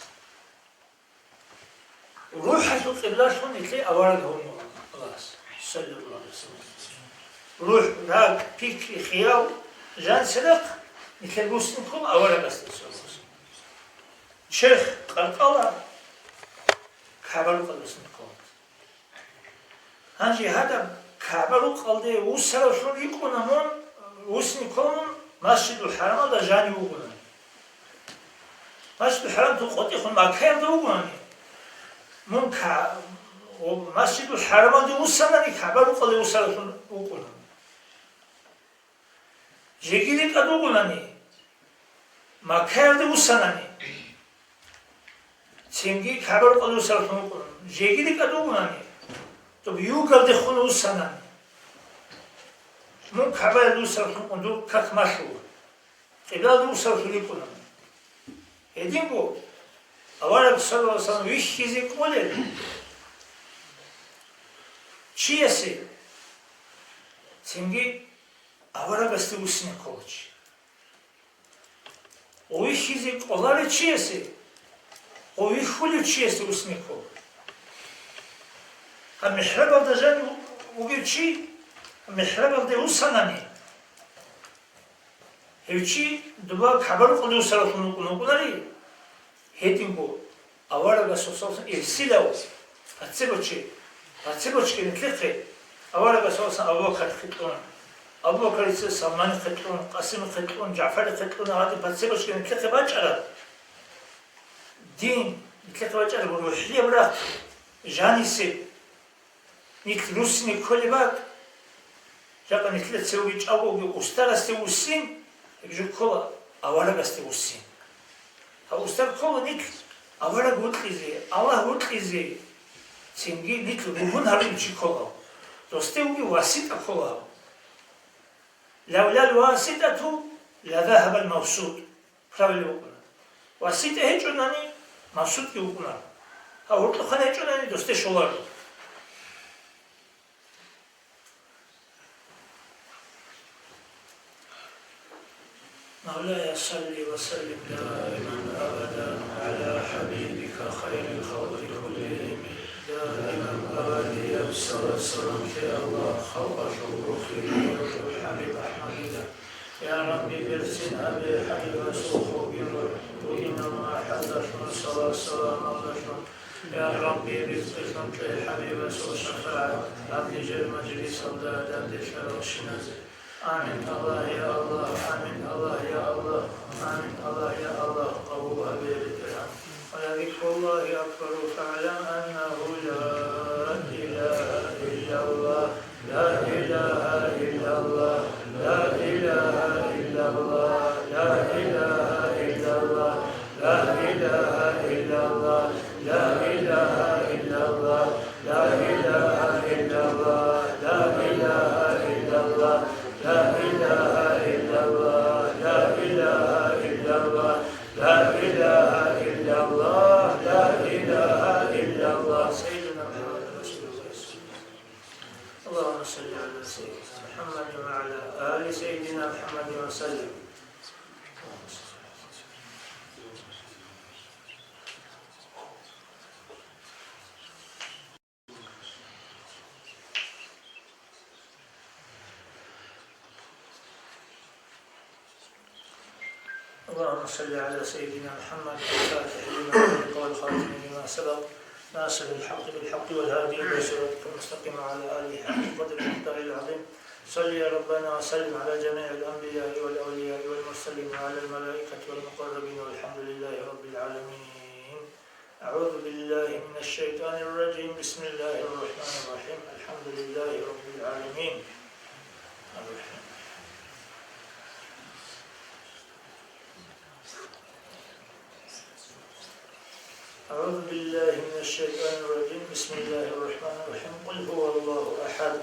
РухӀалъул къиблалъун нилъее авараг гьавун вуго Аллагьас, саллаллагьу гӀалайгьи ва саллам. РухӀ, ракӀ, пикри, хиял, жан церехъ нилъер руссин ккола аварагасда, саллаллагьу гӀалайгьи ва саллам. Черх къаркъала КагӀба рукъалдасан ккола. Гьанже гьадаб КагӀба рукъалде вуссаравлъун рикӀкӀуна мун, вуссине ккола мун Масжидул ХӀарамалда жанив вугони. Масжидул ХӀарамалда къотӀихъун Маккаялда вугони. Мун Ка-, о, Масжидул ХӀарамалде вуссанани, КагӀба рукъалде вуссаравлъун вукӀуна. Жеги рикӀкӀад вугонани, Маккаялде вуссанани, цинги КагӀба рукъалде вуссаравлъун вукӀуна. Жеги рикӀкӀад вугонани, доб югалдехун вуссанани, мун КагӀбаялде вуссаравлъун вукӀун, дур как малъула, къиблалде вуссаравлъун рикӀкӀуна. Гьединго авараг, саллаллагьу гӀалайгьи ва саллам, вихьизе кӀолел чиясе Цинги аварагасде вуссине ккола чи. Гъов вихьизе кӀоларев чиясе, гъов вихьулев чиясе вуссине ккола. Гьаб михӀрабалда жанив вугев чи, михӀрабалде вуссанани, гьев чи доба КагӀба рукъалде вуссаравлъун вукӀун вукӀунари, гьединго аварагасул саллаллагьу гӀалайгьи ва саллам ирсилав, пацебочи, пацебочги нилъехъе, аварагасул саллаллагьу гӀалайгьи ва саллам Абу-Бакарихъе кьун, Абу-Бакарица Салманихъе кьун, Къасимихъе кьун, ЖагӀфарихъе кьун, гьадин пацебочги нилъехъе бачӀараб дин, нилъехъе бачӀараб рухӀияб рахъ, жанисеб. Нилъ руссине кколеб бакӀ, жакъа нилъеда цевеги чӀагоги устарасде вуссин, гьеб жо ккола аварагасде вуссин. Гьаб устар ккола нилъ авараг вокьизе, Аллагь вокьизе, цинги нилъ ругьун гьарулев чи ккола, досде вугев васитӀа ккола. Лавлал васитӀату ла загьабал мавсут. Правило букӀуна. ВаситӀа гьечӀонани, мавсутги вукӀуна. Гьав гьоркьохъан гьечӀонани, досде щоларо. مولاي صل وسلم دائما أبدا على حبيبك خير الخلق كلهم دائما أبديا. Салат-салам лъе, Аллагь, халкъалъул рухӀ, ХӀабиб АхӀмадида. Я Рабби, берцин абе, ХӀабибасул хурги рухӀ, бугинал мархӀалдалъун, салат-саламалдалъун. Я Рабби, ризкъилъун кье ХӀабибасул шафагӀат гьаб нижер мажлисалда данделъаралщиназе. Амин, Аллагь, я Аллагь, амин, Аллагь, я Аллагь, амин, Аллагь, я Аллагь, къабул гьабе, БетӀергьан. ولذكر الله أكبر، فاعلم أنه لا إله إلا الله، لا إله إلا الله، لا إله إلا الله، لا إله إلا الله، لا إله إلا الله، لا إله إلا الله، لا إله إلا الله، لا إله إلا الله، لا إله إلا الله، لا إله إلا الله، لا إله إلا الله، لا إله إلا الله. سيدنا محمد رسول الله. اللهم صل على سيدنا محمد وعلى آل سيدنا محمد وسلم. اللهم صل على سيدنا محمد الفاتح لما أغلق والخاتم لما سبق ناصر الحق بالحق والهادي إلى صراطك المستقيم وعلى آله حق قدره ومقداره العظيم. صل يا ربنا وسلم على جميع الأنبياء والأولياء والمرسلين وعلى الملائكة والمقربين والحمد لله رب العالمين. أعوذ بالله من الشيطان الرجيم. بسم الله الرحمن الرحيم. الحمد لله رب العالمين. الرحمن. أعوذ بالله من الشيطان الرجيم. بسم الله الرحمن الرحيم. قل هو الله أحد.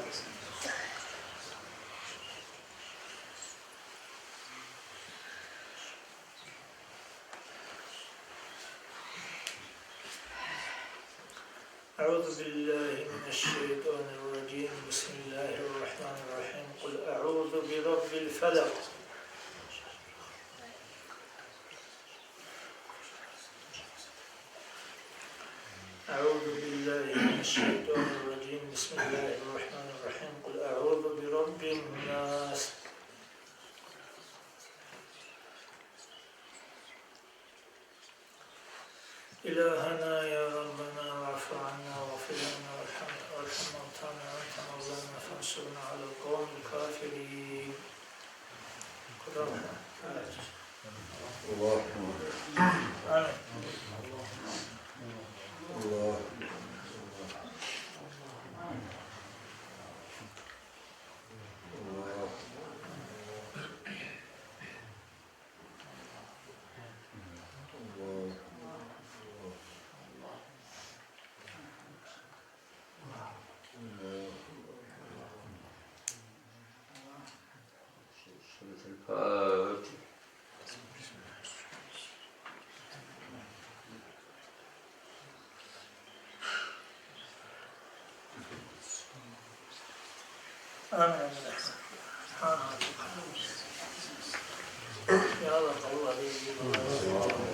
أعوذ بالله من الشيطان الرجيم. بسم الله الرحمن الرحيم. قل أعوذ برب الفلق. أعوذ بالله من الشيطان الرجيم. بسم الله الرحمن الرحيم. قل أعوذ برب الناس. إلهنا يا ربنا، واعف عنا واغفر لنا وارحمنا، وارحم موتانا، أنت مولانا فانصرنا على القوم الكافرين. الله أكبر. آمين. الله أكبر. الله أكبر. آمين. يا الله، قبول عليك.